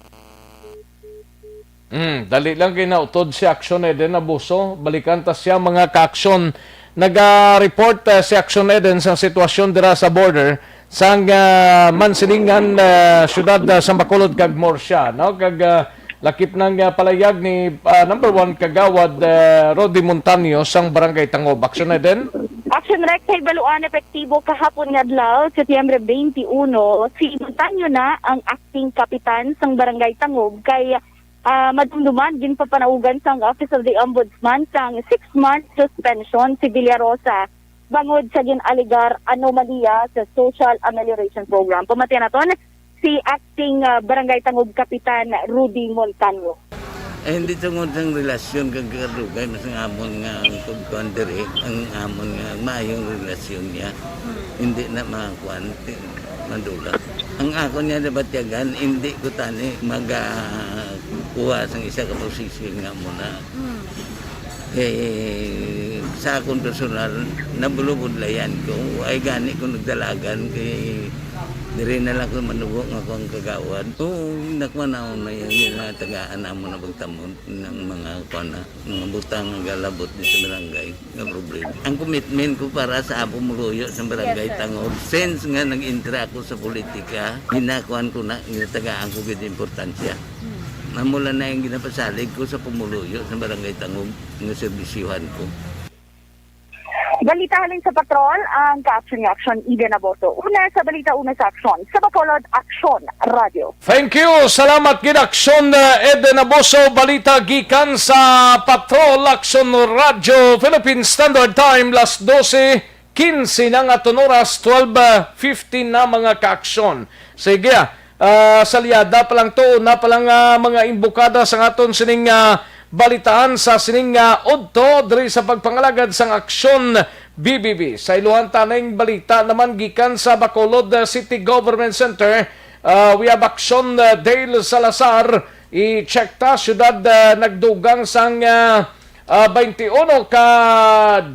Mm, dali lang kay nautod si Action Eden Abuso. Balikan ta siya, mga ka-action. Naga-report, eh, si Action Eden sa sitwasyon dira sa border sang, ah, Mansilingan, ah, siyudad, ah, sa Bacolod kag Murcia, no? Kag, ah, lakip nang, ah, palayag ni, ah, number one Kagawad, ah, Rody Montaño sang Barangay Tangog. Action Eden? Action Rex, kay baluan epektibo kahapon nga adlaw, Setyembre twenty-one, si Montaño na ang acting kapitan sang Barangay Tangub kay, ah, madumduman ginpapanaugan sang Office of the Ombudsman sang six months suspension si Villarosa bangod sa gin-alegar anomalya sa Social Amelioration Program. Pamatian naton si Acting, ah, Barangay Tangub Kapitan Rudy Montaño. Eh, hindi tungod sang relasyon kag kadugay, mas ang amon nga ang pagkuan diri, ang amon nga maayong relasyon niya. Hindi na makakuan, ti- madula. Ang akon nga nabatyagan, hindi ko tani magakuha sang isa ka posisyon nga muna. Kay sa akon personal, nabulubudlayan ko. Ay gani ko nagdalagan kay diri na lang ko manugo nga akong kagawad. Oo, nakuha na ako na yung mga tagaan amo na pagtamon ng mga kuan na, mga butang nga galabot di sa barangay nga problema. Ang commitment ko para sa pumuluyo sa barangay Yes, sir. Tangub, since nga nag-intra ako sa politika, ginakuan ko na, ginatagaan ko gid importansya. Amo lang na yung ginapasalig ko sa pumuluyo sa barangay Tangub nga serbisyuhan ko. Balita halin sa patrol, ang ka-action ni Action Eden Aboso. Una sa balita, una sa aksyon. Sa Bacolod, Action Radio. Thank you. Salamat gid, Action, uh, Eden Aboso. Balita gikan sa Patrol, Action Radio Philippine Standard Time, las dose quince na nga aton oras, twelve fifteen na, mga ka-aksyon. Sige, ah, ah, salyada pa lang to, na pa lang, ah, mga imbokada sa aton sining, ah, balitaan sa sining, ah, udto diri sa pagpangalagad sang Aksyon B B B. Sa iluhan ta ning balita naman gikan sa Bacolod, ah, City Government Center, ah, we have Aksyon, ah, Dale Salazar. I-check ta, syudad, ah, nagdugang sang, ah, ah, twenty-one ka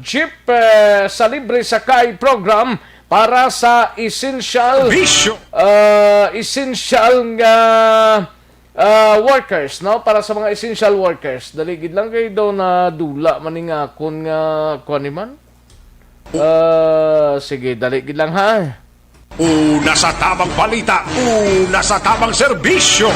jeep, eh, sa libre sakay program para sa essential, Bisyo. Ah, essential nga, ah, workers, no? Para sa mga essential workers. Dali gid lang kay daw na dula man ning akon nga kuan ni man. Ah, sige, dali gid lang ha. Una sa tabang balita, una sa tabang serbisyo.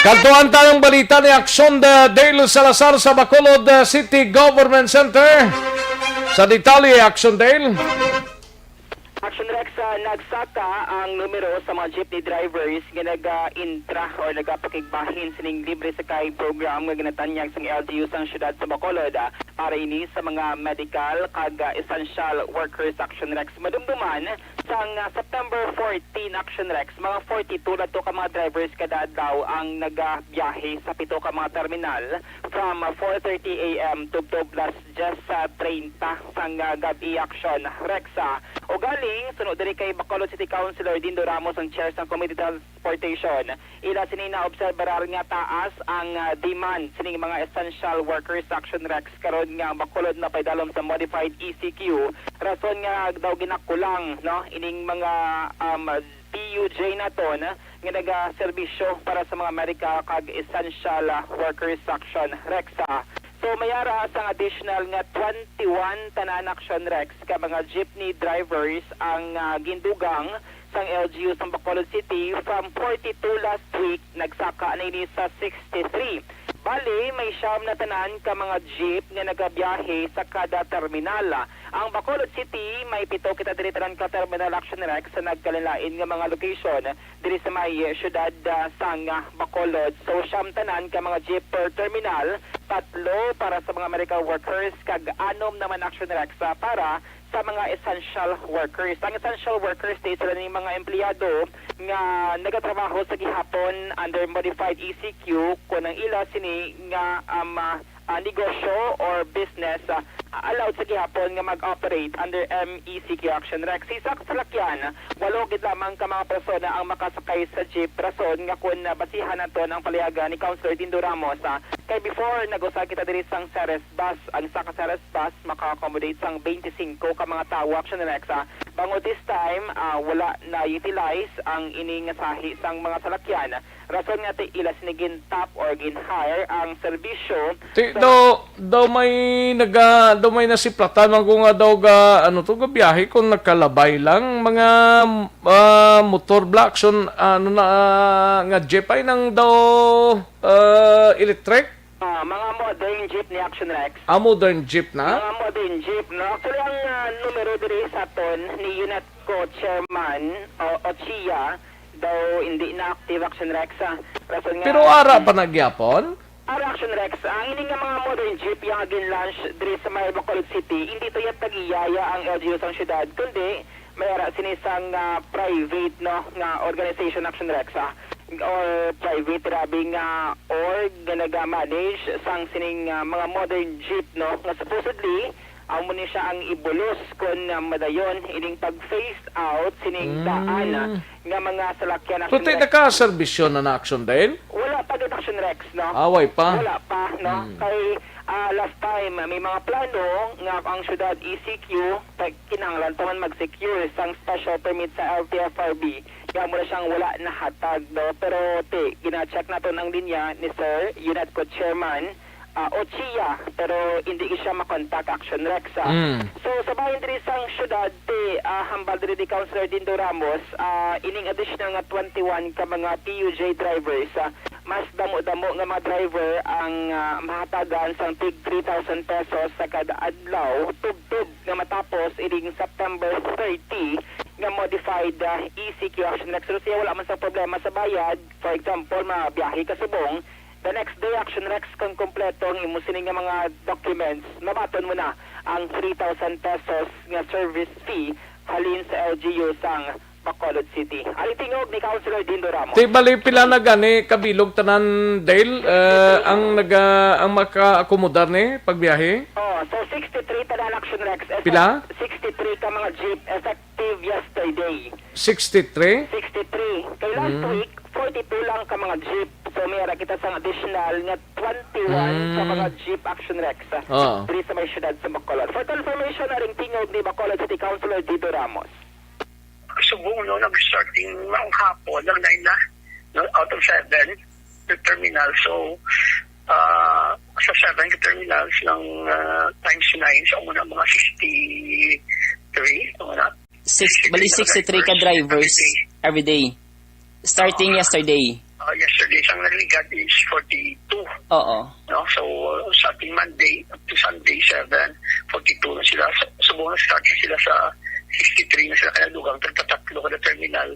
Kadtuan ta ang balita ni Aksyon, uh, Dale Salazar sa Bacolod, uh, City Government Center. Sa detalye, Aksyon Dale. Action Rex, uh, nagsaka ang numero sa mga jeepney drivers nga naga-intra o nagapakigbahin sining libre sakay program nga ginatanyag sang L G U sang siyudad sa Bacolod, uh, para ini sa mga medical kag, uh, essential workers. Action Rex, madumduman sang, uh, September fourteen, Action Rex, mga forty-two lang to ka mga drivers kada adlaw ang nagabiyahe sa pito ka mga terminal from, uh, four thirty A M tubtob las diyes treinta sang, uh, gab-i. Action Rex, uh, ugaling suno diri kay Bacolod City Councilor Dindo Ramos ang chair sang Committee Transportation. Ila sini naobserbarar nga taas ang, ah, demand sining mga essential workers. Action Rex, karon nga ang Bacolod napaidalom sa modified E C Q, rason nga daw ginakulang, no, ining mga, um, P U J naton nga nagaserbisyo para sa mga medical kag essential, ah, workers. Action Rex, ah. So may ara sang additional nga twenty-one tanan. Action Rex, ka mga jeepney drivers ang, ah, gindugang sang L G U sang Bacolod City from forty-two last week, nagsaka na ini sa sixty-three. Bali, may siyam na tanan ka mga jeep nga nagabiyahe sa kada terminal. Ang Bacolod City, may pito kita diri tanan ka terminal. Action Rex, sa nagkalainlain nga mga location diri sa may siyudad, ah, sang, ah, Bacolod. So, siyam tanan ka mga jeep per terminal, tatlo para sa mga medical workers, kag anom naman. Action Rex, ah, para sa mga essential workers. Ang essential workers, di sila ni mga empleyado nga nagatrabaho sa gihapon under modified E C Q, kun ang ila sini nga, um, ah, ah, negosyo or business, ah, allowed sa gihapon nga mag-operate under M E C Q. Action Rex, sa salakyan, walo gid lamang ka mga persona ang makasakay sa jeep, rason nga kun, ah, basihan naton ang palayagan ni Councilor Dindo Ramos, ah, kay before nag-usa kita diri sang Ceres bus, ang isa ka Ceres bus maka-accommodate sang twenty-five ka mga tawo. Action Rex, ah, bangod this time, ah, wala na utilize ang ini nga sahi sang mga salakyan, rason nga ti ila sini gin-tap or gin-hire ang serbisyo. Ti sa daw, daw may naga daw may nasiplatan man ko nga daw ga ano to, gabiyahe kung nagkalabay lang mga, ah, motor bla, Action, ano na, ah, nga jeep ay nang daw, ah, electric. Ah, mga modern jeep ni Action Rex. Ah, modern jeep na? Mga modern jeep, no? Actually, ang, ah, numero diri sa aton ni UNETCO chairman, o, Ochia, daw hindi na active, Action Rex, ah. Rason nga Pero ara pa na gyapon? Ara, Action Rex, ang ini nga mga modern jeep yang gin-launch diri sa may Bacolod City, hindi to ya tag-iya ang L G U sang syudad, kundi may ara sini sang, ah, private, no, nga organization, Action Rex, ah, or private, rabi nga org nga naga-manage sang sining, ah, mga modern jeep, no, nga supposedly amo ni siya ang ibulos kon, ah, madayon ining pag-phase out sining Mm. daan, ah, nga mga salakyan, Action Rex. Nakaserbisyo na na, Action Dale? Wala pa gid, Action Rex, no? Away pa? Wala pa, no? Mm. Kay, ah, last time, may mga plano nga ang syudad E C Q, kay kinahanglan pa man mag-secure sang special permit sa L T F R B. Kaya mo na siyang wala nahatag, no? Pero, ti, gina-check naton ang linya ni Sir Unetco Chairman, ah, Ochia, pero hindi siya makontak, Action Rex, ah. Mm. So, sa bahin diri sang syudad, ti, ah, hambal diri ni Councilor Dindo Ramos, ah, ining additional nga twenty-one ka mga P U J drivers, ah, mas damo-damo nga mga driver ang, ah, mahatagan sang tig three thousand pesos sa kada adlaw, tubtob nga matapos ining September thirty nga modified, ah, E C Q, Action Rex. So, siya wala man sa problema sa bayad. For example, mabiyahe ka subong, the next day, Action Rex, kung kompleto ang imo sini nga mga documents, mabaton mo na ang three thousand pesos nga service fee halin sa L G U sang Bacolod City. Ari tingog ni Councilor Dindo Ramos. Ti bali, pila na gani kabilog tanan, Dale, eh, ang naga-, ang makaakomodar ni pagbiyahe? Oh, so sixty-three tanan, Action Rex. Eh, Pila? Sixty-three ka mga jeep effective yesterday. Sixty-three? Sixty-three. Kay last Mm. week, forty-two lang ka mga jeep. So, may ara kita sang additional nga twenty-one ka Mm. mga jeep, Action Rex, ah, Oo. diri sa may syudad sa Bacolod. For confirmation, aring tingog ni Bacolod City Councilor Dindo Ramos. Subong, no, nag-starting maong hapon, nag-nine na, no, out of seven, the terminal. So, ah, sa seven ka terminals ng, ah, times nine, so, amo na mga sixty-three, amo na. Six, bali, sixty-three ka drivers every day. Starting Oo. yesterday. Ah, yesterday, sang nagligad is forty-two. Oo. No? So, starting Monday up to Sunday, seven, forty-two na sila. So, subong na starting sila sa sixty-three na sila, kaya dugang tagtatatlo kada terminal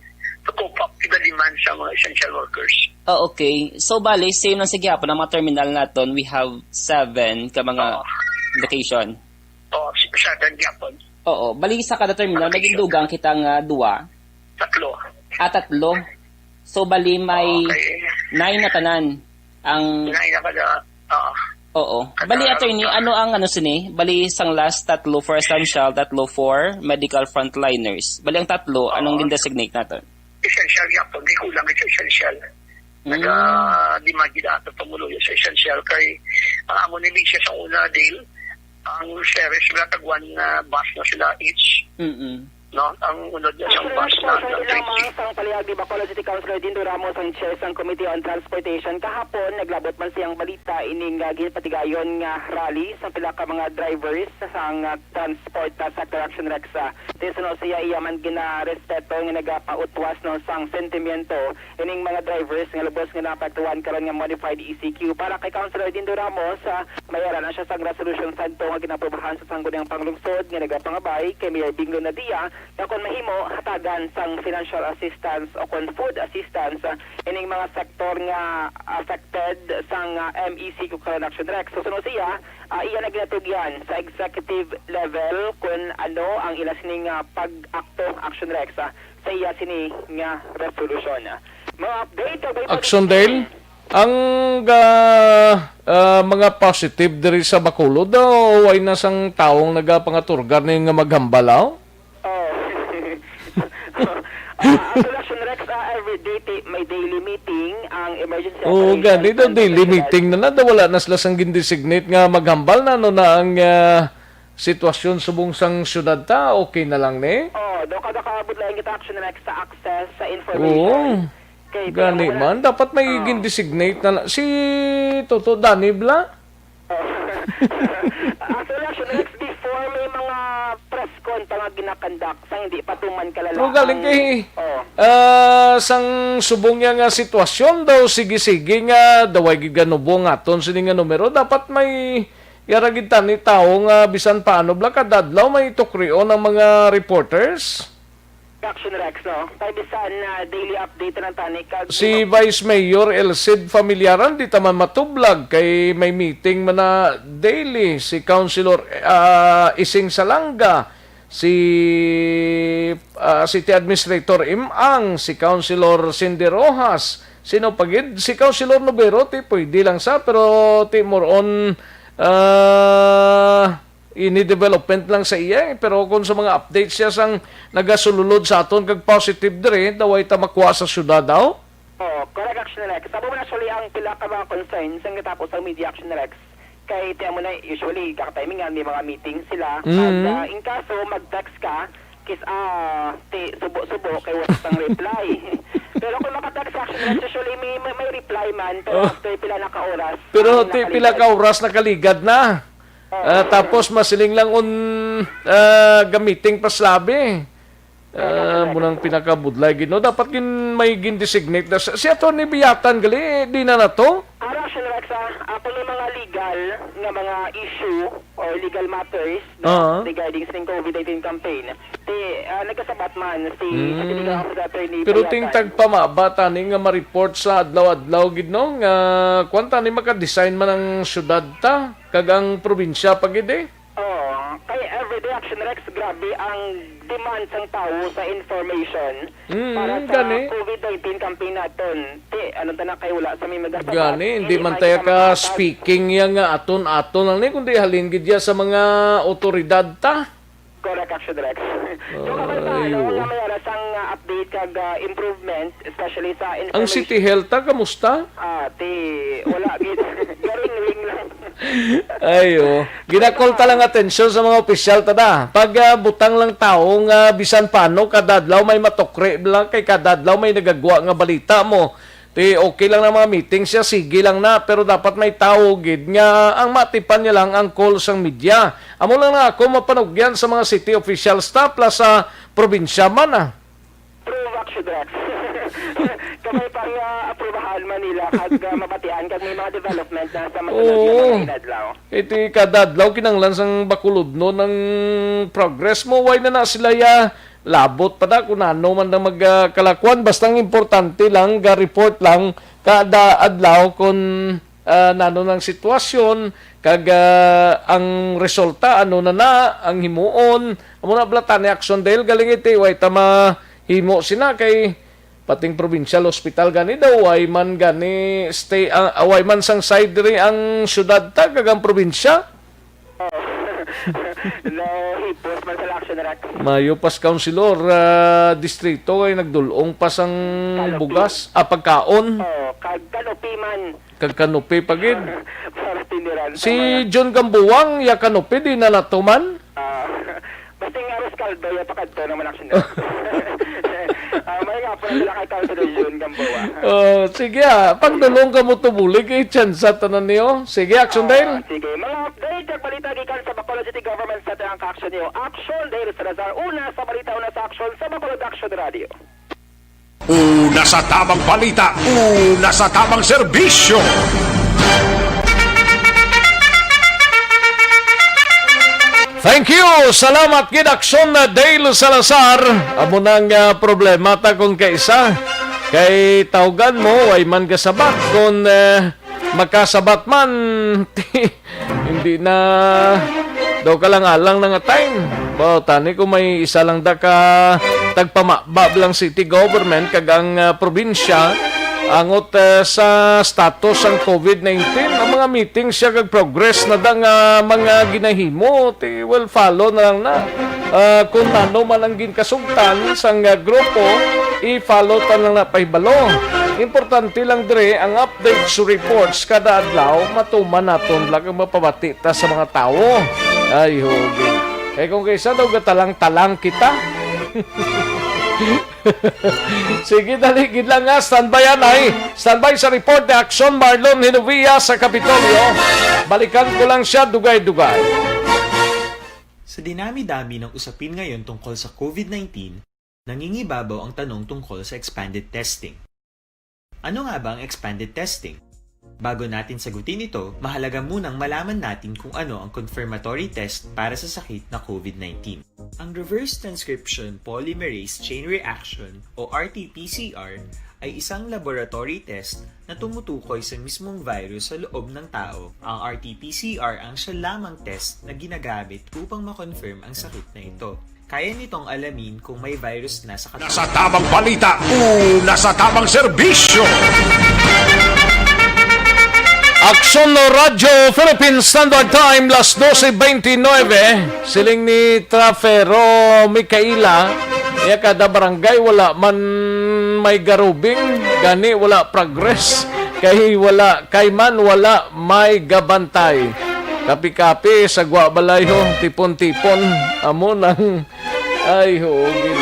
to cope up with the demand sa mga essential workers. Oh, okay. So, bali, same lang sa gihapon ang mga terminal naton. We have seven ka mga Oo. location. Oo, seven gihapon. Oo. Bali, sa kada terminal, Location. naging dugang kita nga duwa. Tatlo. Ah, tatlo. So, bali, may Okay. nine na tanan ang Nine na kada, oo. Oo. Kada Bali, attorney, ano ang ano sini? Bali, sang last tatlo for essential, tatlo for medical frontliners. Bali, ang tatlo, anong Oo. gin-designate naton? Essential gihapon, kay kulang sa essential. Mm. Naga-demand gid ato pamuluyo sa essential kay ang amo ni Misha sa una, Dale, ang series sila tag one, ah, bus na sila each. Mm-mm. No? Ang unod niya sa Actually, bus na, sa na ilang twenty. Mga sang palihag ni Bacolod City Councilor Dindo Ramos, ang chair sang Committee on Transportation, kahapon, naglabot man siyang balita ining, ah, ginpatigayon nga rally sa pila ka mga drivers sang, ah, transport, ah, sector, Action Rex, ah. Ti suno siya, iya man ginarespeto nga nagapautwas, no, sang sentimiento ining mga drivers nga lubos nga naapektuhan karon nga modified E C Q. Para kay Councilor Dindo Ramos, ah, may ara na siya sang resolution sadto nga ginaprobahan sa Sangguniang Panglungsod nga nagapangabay kay Mayor Bingo Nadia nga kon mahimo, hatagan sang financial assistance o kon food assistance, ah, ining mga sektor nga affected sang, ah, M E C Q karon, Action Rex. So, suno siya, ah, iya na ginatugyan sa executive level kung ano ang ila sining, ah, pag-akto, Action Rex, ah, sa iya sini nga resolusyon. Mga update, o ba yung Action, Dale? Ang, ah, ah, mga positive diri sa Bacolod daw, way na sang taong nagapangaturgar ni nga maghambal, aw? Oh. Ah, ang Action Rex, ah, every day ti-, may daily meeting ang emergency Oo, operation gani daw, center daily sa syudad. Meeting na na, daw wala na sila sang gindesignate nga maghambal na, ano na ang, ah, sitwasyon subong sang syudad ta, okay na lang ni? Oh, daw kada kaabot lang kita, Action Rex, sa access sa information. Oo. Kay Gani kaya man, dapat may Ah. gin-designate na la-, si Toto Danny bala? Oh. Actually, Action Rex, before may mga press con pa nga ginakandak, sang hindi pa tuman kalala Pero galing ang kay Oh. Ah, sang subong niya nga sitwasyon daw, sige-sige nga daw way gid ganubo ang aton sini nga numero. Dapat may yara gid tani tawo nga bisan paano bala kada adlaw may tukrion ang mga reporters. Action Rex, no? Kay bisan, ah, daily update lang tani kag Si Vice Mayor Elcid Familiaran, di ta man matublag kay may meeting man na daily si Councilor, ah, Ising Salanga, si, ah, City Administrator Imang, si Councilor Cindy Rojas, sino pa gid? Si Councilor Nobero, ti pwede lang sa, pero ti more on, ah, ini development lang sa iya, eh. Pero kung sa mga updates siya sang nagasululod sa aton kag positive diri, daw ay ta makuha sa syudad daw? Oh, correct, Action Rex. Amo man actually ang pila ka mga concerns ang gitapos sang media, Action Rex. Kay ti amo na, usually, katimingan may mga meeting sila. Mm. And, ah, in kaso, mag-text ka, kis-, ah, ti subo-subo kay wala sang reply. Pero kung maka-text, Action Rex, usually may, may, may reply man, pero Oh. after pila na ka oras, Pero ang ti pila nakaligad. ka oras nakaligad na. Oo. Ah, tapos masiling lang un, ah, gamiting pa sa labi. Ah, Correct, correct. Mo nang pinakabudlay gid, no? Dapat gin, may gin-designate na sa, si Attorney Biyatan gali, di na na to? Ara, Action Rex, ah, ah, kung may mga legal nga mga issue or legal matters, no, Ah. regarding sa COVID nineteen campaign, ti, ah, nagkasabat man si, si Mm. Legal Officer Attorney Pero ting Biyatan. tagpamaba tani nga ma-report sa adlaw-adlaw gid, no, nga kwan tani maka-design man ang syudad ta, kag ang probinsya pa gid, eh. Oo. Kay everyday, Action Rex, grabe ang demand sang tawo sa information Mm, para sa gani. COVID nineteen campaign naton. Ti, ano ta na kay wala sa may magasabat. Gani, hindi Hindi man man tayo kita ka makatag- speaking ya nga aton-aton lang ni, kundi halin gid ya sa mga otoridad ta. Correct, Action Rex. So, kabay pa, Ay, ano, oo. nga may ara sang, ah, update kag, ah, improvement, especially sa Ang information. City Health ta, kamusta? Ah, ti, wala gid. Garing-ring lang. Ay, oh. Ginakol ta lang atensyon sa mga opisyal ta da. Pag, ah, butang lang tawo nga bisan paano, kada adlaw may matukri lang kay kada adlaw may nagagwa nga balita mo. Ti okay lang na mga meeting siya, sige lang na, pero dapat may tawo gid nga ang matipan niya lang ang call sang media. Amo lang na ako mapanugyan sa mga city officials ta, plus sa probinsya man, ah. True, Action Rex. Kabay pa nga aprubahan man nila kag, ah, mabatian kag may mga development na sa masunod nga Oo. mga inadlaw. Iti kada adlaw kinahanglan sang bakulodnon ang progress mo. Why na na sila ya labot pa da kung ano man ang magkalakuan? Basta ang importante lang, ga-report lang kada adlaw kung, ah, nano nang sitwasyon, kag, ah, ang resulta, ano na na, ang himuon. Amo na bala tani action dahil galing iti, way ta mahimo sina kay pating provincial hospital gani daw, way man gani stay, ah, way man sang side diri ang syudad ta kag ang probinsya. Oh. No, hipos man sa action, Rex. Mayo pas, Councilor, ah, distrito kay nagdulong pa sang Canopy. Bugas, ah, pagkaon. Oh, kag canopy man. Kag canopy pa gid. Para tiniran Si sa mga John Gambuang, ya canopy, di na natuman. Ah, basta nga arroz caldo, ya pakadto naman action, Rex. Ah, may nga, pala sila kay Councilor John Gambuang. Oh, sige, ah. Pagdulong ka mo to bulig, eh, tsansa tanan niyo. Sige, action Ah, dahil. Sige. Mga update kag balita gikan sa Bacolod City Government Center ang ka-action niyo. Action dahil Salazar. Una sa balita, una sa action sa Bacolod Action Radio. Una sa tamang balita, una sa tamang serbisyo. Thank you. Salamat gid, Action Dale Salazar. Amo nang, ah, problema ta kung kaisa. Kay tawgan mo, way man kasabat. Kung, eh, makasabat man, hindi na daw kalang-alang na nga time. Ba, tani kung may isa lang da ka tagpamabab lang city government kag ang, ah, probinsya, angot, eh, sa status ang COVID nineteen, ang mga meeting siya kag progress na da nga mga ginahimo, ti, well, follow na lang na. Ah, kung ano man ang ginkasugtan sang, ah, grupo, i-follow ta lang na pahibalo. Importante lang dire ang updates, reports kada adlaw, matuman naton lang ang mapabati ta sa mga tawo. Ay, hugi. Eh, kung kaysa daw gatalang-talang kita. Sige, dali gid lang nga. Standby, anay. Standby sa report ni Action Marlon Hinovia sa Kapitolyo. Balikan ko lang siya, dugay-dugay. Sa dinami-dami ng usapin ngayon tungkol sa COVID nineteen, Nangingibabaw ang tanong tungkol sa expanded testing. Ano nga ba ang expanded testing? Bago natin sagutin ito, mahalaga munang malaman natin kung ano ang confirmatory test para sa sakit na COVID nineteen. Ang reverse transcription polymerase chain reaction o R T P C R ay isang laboratory test na tumutukoy sa mismong virus sa loob ng tao. Ang R T P C R ang siya lamang test na ginagamit upang ma-confirm ang sakit na ito. Kaya nitong alamin kung may virus na sa katawan. Nasa tamang balita, una sa tamang serbisyo. Aksyon Radyo Philippines Standard Time, las doce veintinueve. Siling ni Trafero Micaela, iya kada barangay wala man may garubing, gani wala progress, kay wala, kay man wala may gabantay. Kapi-kapi, sagwa balay ho, tipon-tipon, amo nang, ay, ho, gid.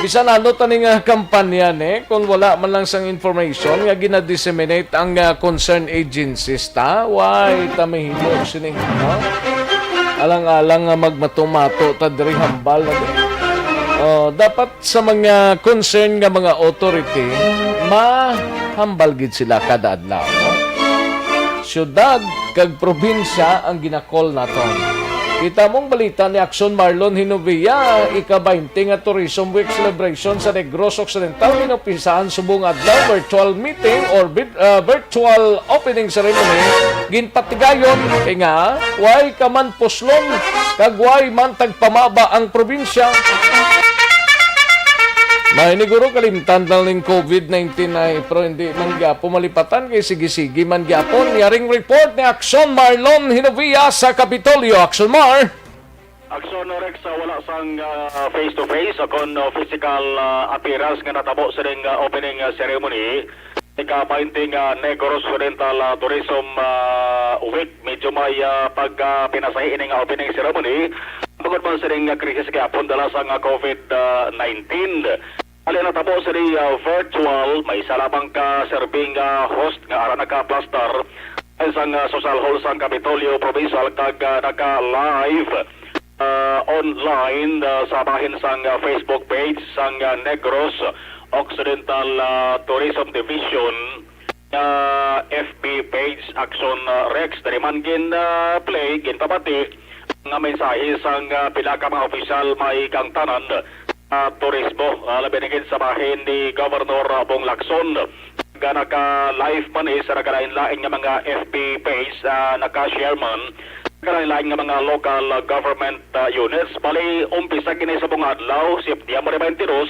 Bisan ano tani nga kampanya ni, kung wala man lang sang information nga gina-disseminate ang, ah, concern agencies ta, why ta mahimo sini, no? Alang-alang nga magmato-mato ta diri hambal na di. Oh, dapat sa mga concern nga mga authority, mahambal gid sila kada adlaw, no? Siyudad kag probinsya ang ginakol naton. Kita mong balita ni Aksyon Marlon Hinovia, ika-baynte nga Tourism Week celebration sa Negros Occidental ginumpisahan subong adlaw, virtual meeting or vid-, ah, virtual opening ceremony ginpatigayon kay nga way ka man puslon kag way man tagpamaba ang probinsya. May niguro kalimtan na ning COVID nineteen ay, pero hindi man gyapon malipatan kay sige-sige man gyapon. Yaring report ni Aksyon Marlon Hinovia sa Kapitolyo. Aksyon Mar. Aksyon Rex, ah, wala sang, ah, face-to-face o kon, ah, physical, ah, appearance nga natabo sining, ah, opening, ah, ceremony. Ika-baynte nga Negros Occidental, ah, Tourism, ah, Week, medyo may, ah, pag, ah, pinasahi ini nga opening ceremony. Bangod man sining, ah, krisis gihapon dala sang, ah, COVID nineteen. Ali natabo sini, ah, virtual, may isa lamang ka serbing, ah, host nga ara naka-plastar sang, ah, social hall sang Kapitolyo Provincial kag, ah, naka-live, ah, online, ah, sa bahin sang, ah, Facebook page sang, ah, Negros Occidental, ah, Tourism Division, ah, F B page Aksyon, ah, Rex. Diri man gin, ah, play, ginpabati nga mensahe sang, ah, pila ka mga opisyal may kangtanan, ah, turismo, ah, labi na gid sa bahin ni Governor, ah, Bong Lacson. Nga naka-live man ni sa nagkalain-lain nga mga F B page, ah, naka-share man nagkalain-lain nga mga local, ah, government, ah, units. Bali, umpisa gini sa bunga adlaw, September twenty-two,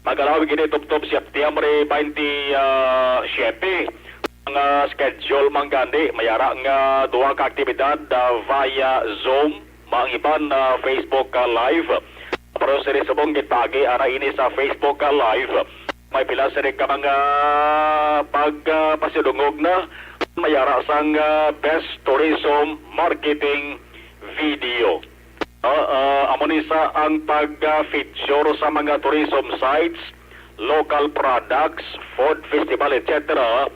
magalaw gini tubtob September twenty-seven. Ang, ah, schedule man gani, may ara nga duha ka aktibidad, ah, via Zoom, ang iban, ah, Facebook, ah, Live. Pero sini subong gitagi ara ini sa Facebook, ah, Live. May pila sini ka mga pag, ah, pasidungog na. May ara sang, ah, Best Tourism Marketing Video. Ah, ah, amo ni sa ang pag, ah, feature sa mga tourism sites, local products, food festival, et cetera.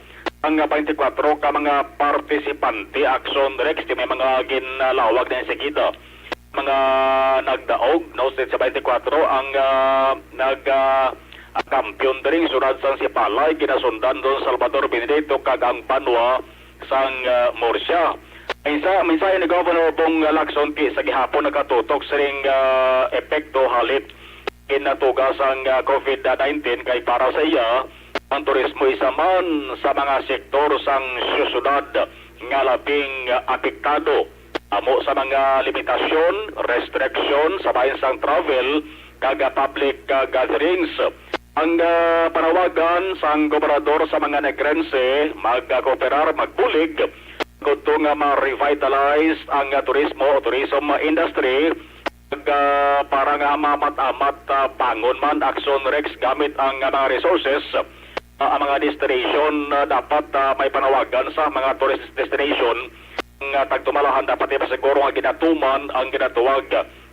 Ang twenty-four ka mga partisipante, Aksyon Rex, di may mga ginlawag na sa kita. Mga nagdaog, no, sa twenty-four ang, ah, nag, ah, kampiyon diri, sunod sang Sipalay, ginasundan doon Salvador Benedicto, kag ang Banwa sang, ah, Murcia. Mensa-, mensahe ni Governor Bong Lacson Pi sa gihapon nakatutok sining, ah, epekto halip ginatuga sang, ah, COVID nineteen kay para sa iya, ang turismo isa man sa mga sektor sang syudad nga labing, ah, apektado amo sa mga limitasyon, restriction sa bahin sang travel kag, ah, public, ah, gatherings. Ang, ah, panawagan sang gobernador sa mga Negrense magkooperar, magbulig, kudto nga ma-revitalize ang, ah, turismo o tourism industry, ag, ah, para nga maamat-amat, ah, bangon man, Aksyon Rex, gamit ang, ah, mga resources, ah, ang mga destination, ah, dapat, ah, may panawagan sa mga tourist destination nga tagtumalahan dapat ipasiguro nga ginatuman ang ginatuwag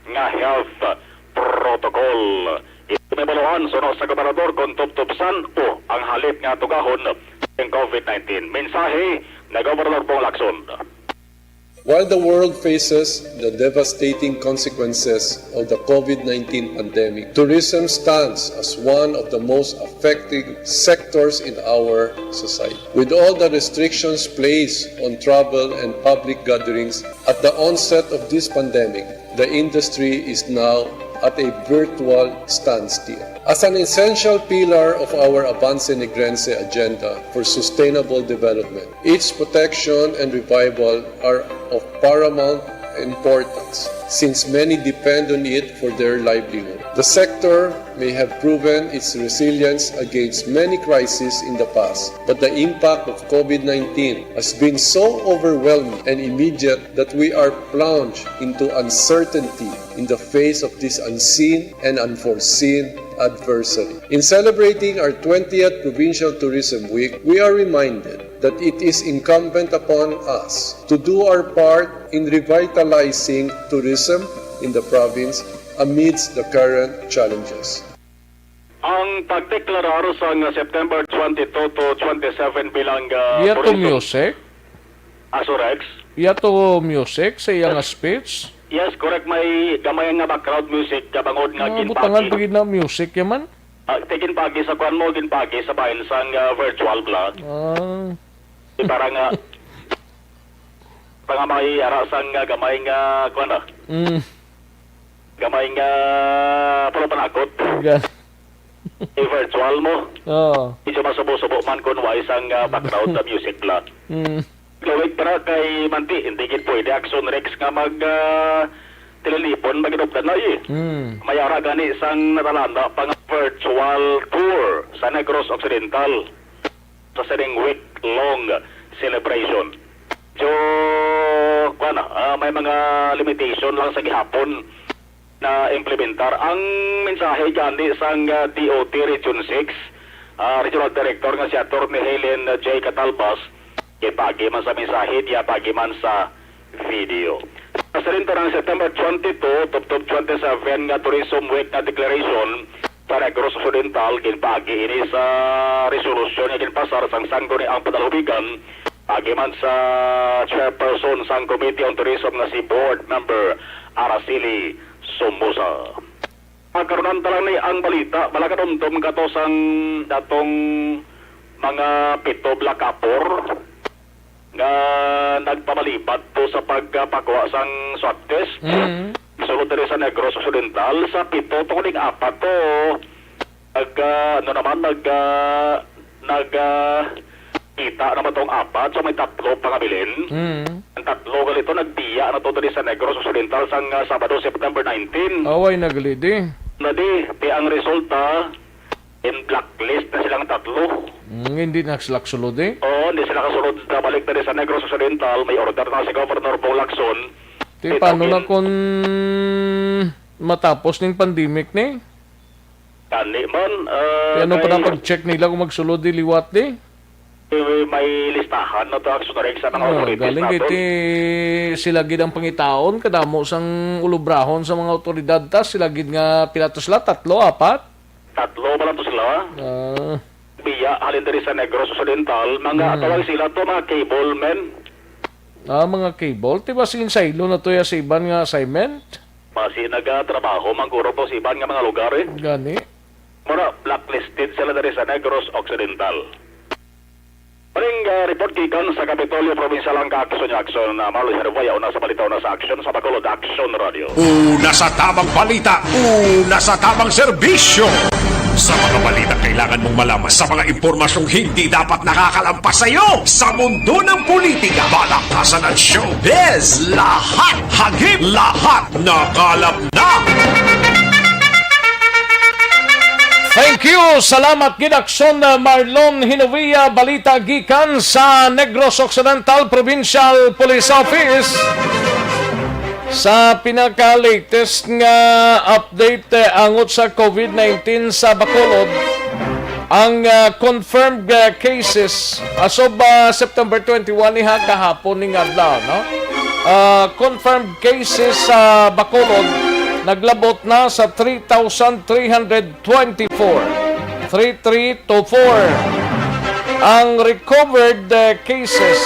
nga health protocol. Ito may baluhan, suno sa gobernador, kung tubtub san-o ang halip nga tugahon ang COVID nineteen. Mensahe ni Gobernador Bong Lacson. While the world faces the devastating consequences of the COVID nineteen pandemic, tourism stands as one of the most affected sectors in our society. With all the restrictions placed on travel and public gatherings at the onset of this pandemic, the industry is now at a virtual standstill. As an essential pillar of our Avance Negrense agenda for sustainable development, its protection and revival are of paramount importance, since many depend on it for their livelihood. The sector may have proven its resilience against many crises in the past, but the impact of COVID nineteen has been so overwhelming and immediate that we are plunged into uncertainty in the face of this unseen and unforeseen adversary. In celebrating our twentieth Provincial Tourism Week, we are reminded that it is incumbent upon us to do our part in revitalizing tourism in the province amidst the current challenges. Ang pagdeklarar sang September twenty-two to twenty-seven bilang, ah, Iya to tourism music? Aso Rex? Iya to music sa iya nga speech? Yes, correct. May gamay nga background music, kabangod nga Ah, butangan ginpagi. pa gid na music ya man? Ah, ti ginpagi sa kuan mo, ginpagi sa bahin sang, ah, virtual vlog. Ah. Di para nga, para nga may ara sang, ah, gamay nga kuan, ah. Mm. Gamay nga, pero panakot. Ga- I-virtual mo. Oo. Medyo masubo-subo man kung wa isang, ah, background na music pala. Mm. Gawig para kay Manti, hindi gid pwede Action Rex nga mag, ah, tililipon, mag-inupdan na eh. Mm. May ara gani sang natalana pa nga virtual tour sa Negros Occidental sa sining week-long celebration. So, kuwan na, ah, may mga limitation lang sa gihapon na implementar. Ang mensahe gani sang, ah, D O T Region six, ah, Regional Director nga si Attorney Helen J Catalbas, ginpaagi man sa mensahe niya, paagi man sa video. Sa rin to ng September twenty-two, tubtob twenty-seven nga Tourism Week nga declaration sa Negros Occidental, ginpaagi ini sa resolusyon nga ginpasar sang Sangguniang Panlalawigan, paagi man sa chairperson sang Committee on Tourism nga si Board Member Araceli Somoza. Pagkarunan ta lang ni ang balita, wala ka dumdum ka to sang datong mga pito bala ka apor nga nagpamalipat to sa pagpakuha sang swab test. Mm. Sulod diri sa Negros Occidental, sa pito to kuning apat to. Nag, ah, ano naman, nag, ah, nag, ah, kita naman tong apat, so may tatlo pangabilin. Mm. Ang tatlo gali to, nagbiya na to diri sa Negros Occidental sang, ah, Sabado, September nineteen. Away na gali di. Na di, di ang resulta, in blacklist na silang tatlo. Mm, hindi na sila kasulod eh. Oo, hindi sila kasulod na balik diri sa Negros Occidental. May order na si Governor Bong Lacson. Di, Di paano na tawgin. kung matapos ning pandemic ni? Gani man, ah, Kaya ano pa kay na pag-check nila kung magsulod di liwat di? Eh, may listahan na to ang sunod sa mga Oh, authorities galing naton. Kiti sila gid ang pangitaon, kadamo sang ulubrahon sa mga otoridad ta, sila gid nga pila to sila, tatlo, apat? Tatlo pa lang to sila. Ah. Biya, halin diri sa Negros Occidental, mga Hmm. tawag sila to, mga cable men. Ah, mga cable. Ti ba sige saylo na to ya sa iban nga assignment? Basi nagatrabaho man guro to sa iban nga mga lugar, eh. Gani. Mura, blacklisted sila diri sa Negros Occidental. Paring, ah, report gikan sa Kapitolyo Provincial ang kaaksyon ni Aksyon, ah, Marlon Hervaya, una sa balita, una sa aksyon, sa Bacolod Action Radio. Una sa tamang balita, una sa tamang serbisyo. Sa mga balita kailangan mong malaman, sa mga impormasyong hindi dapat nakakalampas sa iyo, sa mundo ng politika, balakasan at showbiz, lahat hagip, lahat nakalap na. Thank you. Salamat gid, Aksyon, uh, Marlon Hinovia. Balita gikan sa Negros Occidental Provincial Police Office. Sa pinaka-latest nga update, uh, angot sa COVID nineteen sa Bacolod, ang, uh, confirmed, uh, cases as of, uh, September twenty-one, iha kahapon ning adlaw, no? Uh, confirmed cases sa Bacolod naglabot na sa three thousand three hundred twenty-four. Three three two four. Ang recovered, eh, cases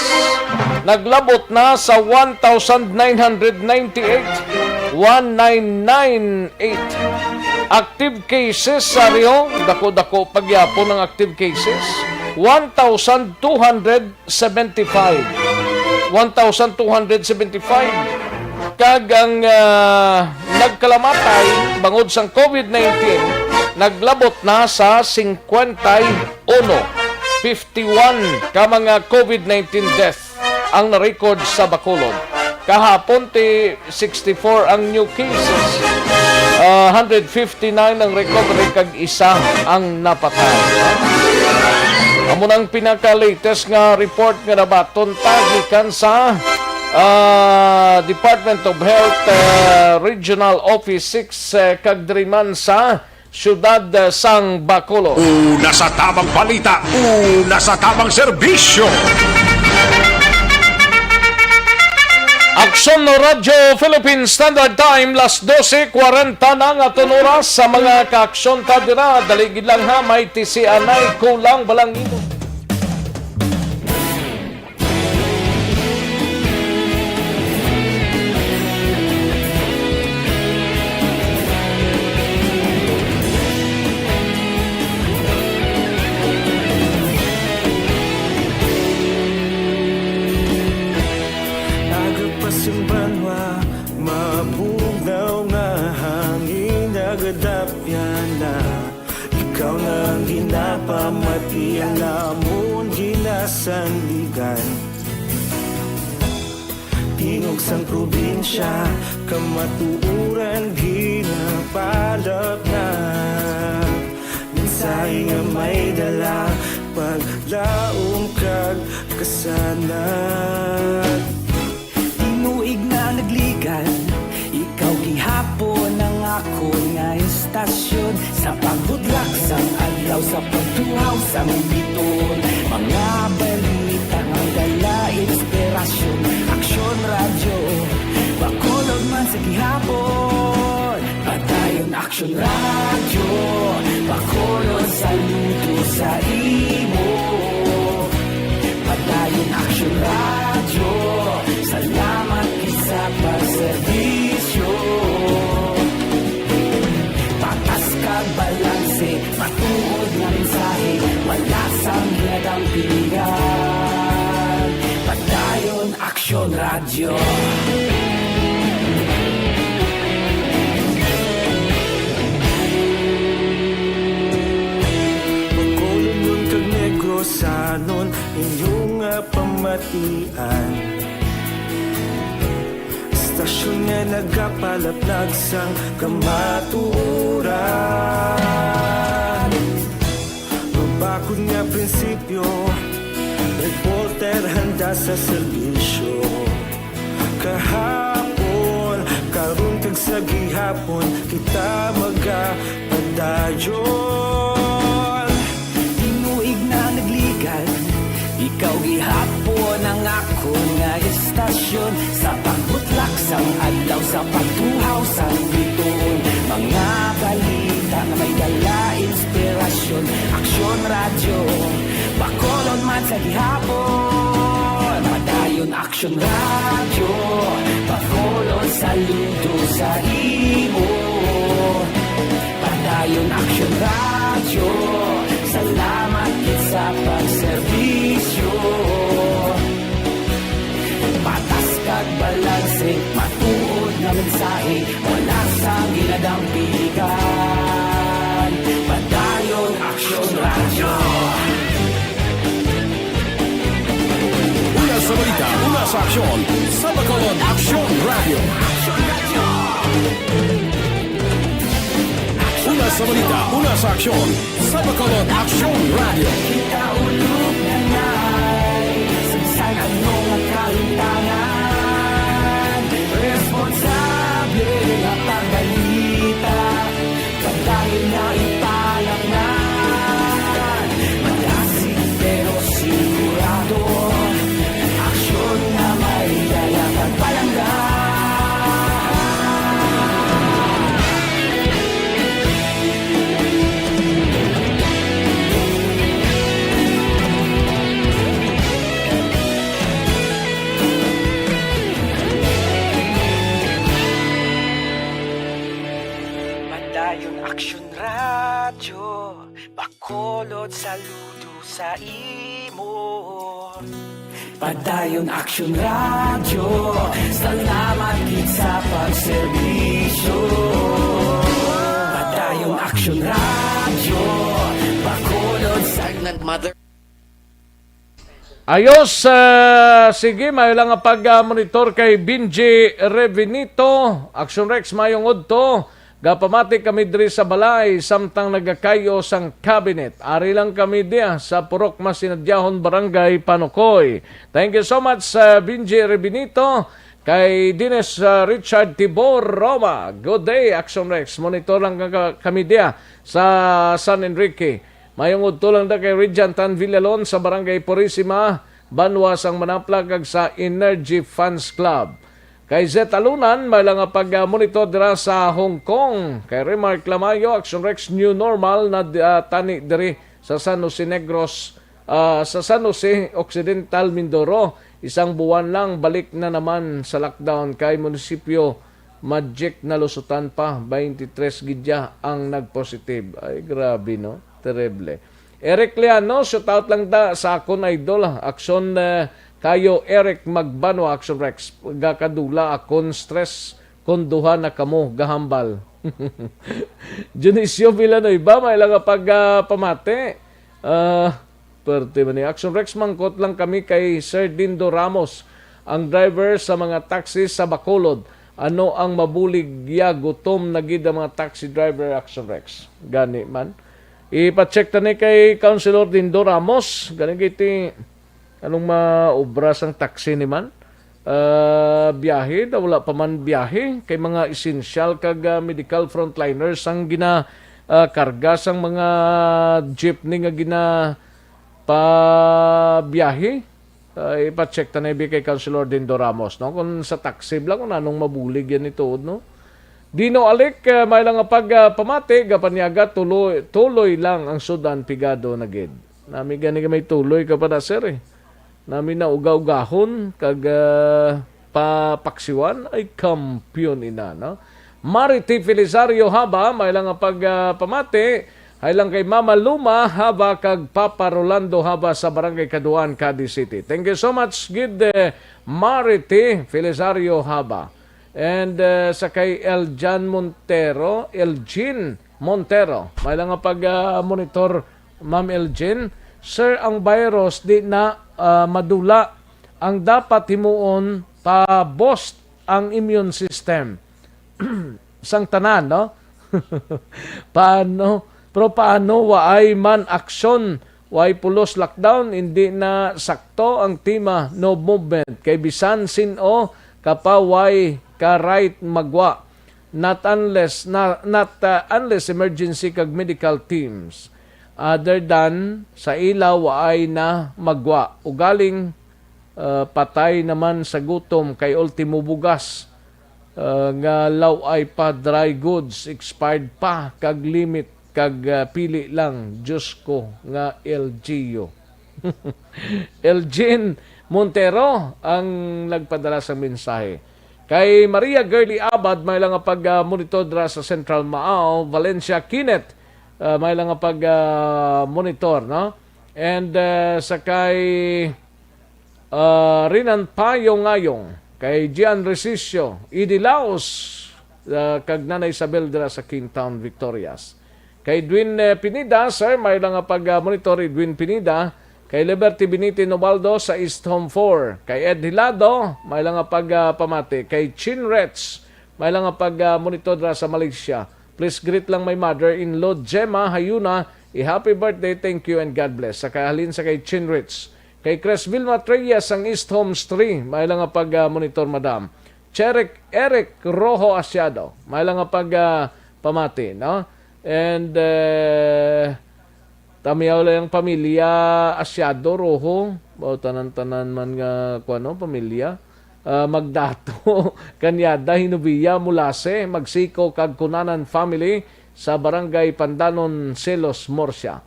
naglabot na sa one thousand nine hundred ninety-eight, one nine nine eight. Active cases, sa Rio, dako-dako pa gyapon ang active cases, one thousand two hundred seventy-five. One thousand two hundred seventy-five. Kag ang, ah, nagkalamatay bangod sang covid nineteen naglabot na sa singkwenta y uno, fifty-one ka mga covid nineteen death ang na-record sa Bacolod. Kahapon, ti sixty-four ang new cases. Ah, hundred fifty-nine ang recovery kag isa ang napatay. Amo nang pinaka-latest nga report nga nabaton ta gikan sa, ah, Department of Health, ah, Regional Office six, eh, kag diri man sa siyudad, eh, sang Bacolod. Una sa tabang balita, una sa tabang serbisyo. Aksyon Radyo Philippine Standard Time, las dose kwarenta na nga aton oras. Sa mga kaaksyon ta dira, dali gid lang ha, may tisianay kulang balanginon. Aga pa sing banwa, mabugnaw nga hangin nagadapyan na. Ikaw na ang ginapamati, ang amon ginasandigan. Tingog sang probinsya, kamatuoran ginapalapnap. Mensahe nga may dala, paglaom kag kasanag. Tinuig na nagligan, ikaw gihapon ang akon nga estasyon. Sa pagbudlak sang adlaw, sa pagtuhaw sang biton, mga balita nga dala inspirasyon. Aksyon Radyo, Bacolod man sa gihapon. Padayon Aksyon Radyo, Bacolod, saludo sa imo. Padayon Aksyon Radyo, salamat gid sa pagserbisyo. Patas kag balanse, matuod nga mensahe, wala sang ginadampigan. Padayon Aksyon Radyo. Bacolodnon kag Negrosanon, inyo nga pamatian. Estasyon nga nagapalaplag sang kamatuoran. Mabakod nga prinsipyo, reporter handa sa serbisyo. Kahapon, karon kag sa gihapon, kita magapadayon. Tinuig na nagligan, ikaw gihapon ang akon nga estasyon. Sa pagbutlak sang adlaw, sa pagtuhaw sang bituon, mga balita nga may dala inspirasyon. Aksyon Radyo, Bacolod man sa gihapon. Padayon Aksyon Radyo, Bacolod, saludo sa imo. Padayon Aksyon Radyo, salamat gid sa pagserbisyo. Patas kag balanse, matuod nga mensahe, wala sang ginadampigan. Padayon Aksyon Radyo. Una sa balita, una sa aksyon, sa Bacolod Aksyon Radyo. Una sa balita, una sa aksyon, sa Bacolod Aksyon Radyo. Kita ulog na ngay, sa bisan ano nga kahimtangan, responsable nga pagbalita. Padayon na ipalangnan, malasig pero sigurado. Aksyon nga may dala kag palangga. Saludo sa imo. Padayon Action Radio, salamat gid sa pagserbisyo. Padayon Action Radio, Bacolod sa Pregnant mother. Ayos, ah, sige, may lang nga pag-monitor kay Benji Revinito. Action Rex, mayong udto. Gapamati kami diri sa balay samtang nagakayo sang cabinet. Ari lang kami diya sa Purok Masinadyahon, Barangay Panukoy. Thank you so much, ah, Benji Revinito. Kay Dennis, ah, Richard Tibor Roma. Good day, Action Rex. Monitor lang ka- kami diya sa San Enrique. Mayong udto lang da kay Regent Tan Villalon sa Barangay Purisima, Banwa sang Manapla, kag sa Energy Fans Club. Kay Zet Alunan, may lang nga pag-monitor dira sa Hong Kong. Kay Remark Lamayo, Action Rex, new normal na, ah, tani diri sa San Jose Negros, ah, sa San Jose Occidental, Mindoro. Isang buwan lang, balik na naman sa lockdown kay munisipyo Magic nalusutan pa, twenty-three gidya ang nagpositive. Ay, grabe, no? Terrible. Eric Liano, shout out lang ta sa akon idol, ah. Action, eh, kayo, Eric Magbanwa, Action Rex. Gakadula akon stress kon duha na kamo gahambal. Dionisio Villanueva, may lang nga pag, ah, pamati. Ah, perte man ni Action Rex, mangkot lang kami kay Sir Dindo Ramos, ang driver sa mga taxi sa Bacolod. Ano ang mabulig ya, gutom na gid ang mga taxi driver, Action Rex. Gani man. Ipa-check ta ni kay Councilor Dindo Ramos. Gani giti, anong maobra sang taxi ni man? Ah, biyahe, daw wala pa man biyahe. Kay mga essential kag, ah, medical frontliners ang gina, ah, karga sang mga jeepney nga gina pa biyahe. Ah, ipa-check ta na bi kay Councilor Dindo Ramos, no? Kung sa taxi lang, kung anong mabulig yan ituod, no? Dino Alic, ah, may lang nga pag, ah, pamati, gapanyaga, tuloy, tuloy lang ang sudan, pigado na gid. Nami gani nga may tuloy ka pa na, sir, eh. Nami na uga-ugahon, kag, ah, papaksiwan, ay kampiyon ina, no? Marity Felisario Haba, may lang nga pag, ah, pamati, hay lang kay Mama Luma Haba kag Papa Rolando Haba sa Barangay Kaduan, Cadiz City. Thank you so much, gid, eh, Marity Felisario Haba. And, eh, sa kay Eljan Montero, Elgin Montero, may lang nga pag, ah, monitor, Ma'am Elgin. Sir, ang virus di na, ah, madula. Ang dapat himuon, pa-boost ang immune system. Sang tanan, no? Paano? Pero paano waay man aksyon? Way pulos lockdown, hindi na sakto ang tema, no movement. Kay bisan sin-o ka pa, way ka right magwa. Not unless, na, not, uh, unless emergency kag medical teams. Other than sa ila, waay na magwa. Ugaling, uh, patay naman sa gutom kay ultimo bugas, uh, nga law-ay pa, dry goods, expired pa, kag limit, kag, uh, pili lang, Diyos ko, nga L G U. Elgin Montero ang nagpadala sa mensahe. Kay Maria Girly Abad, may lang nga pag-monitor dira sa Central Maao, Valencia Kinet, uh, may lang nga pag-monitor, no? And, uh, sa kay, uh, Rinan Payo Ngayong, kay Gian Resicio, Idi Laos, uh, kag Nanay Isabel dira sa Kingtown, Victorias. Kay Edwin, eh, Pineda, sir, may lang nga pag-monitor, Edwin Pineda. Kay Liberty Benitez Nobaldo sa East Home four. Kay Ed Hilado, may lang nga pag-, ah, pamati. Kay Chin Rets, may lang nga pag-monitor dira sa Malaysia. Please greet lang my mother-in-law, Gemma Hayuna. I happy birthday, thank you, and God bless. Sa kahalin sa kay Chin Rets. Kay Chris Vilma Treyes sang East Homes three, may lang nga pag-, ah, monitor, madam. Cherek Eric Rojo Asiado, may lang nga pag-, ah, pamati, no? And, eh, tamiyaw lang ang pamilya Asiado Rojo, o tanan-tanan man nga, kuwan, no, pamilya. Ah, Magdato, Kanyada, Hinubia, Mulase, Magsiko, kag Cunanan family sa Barangay Pandanon, Selos, Murcia.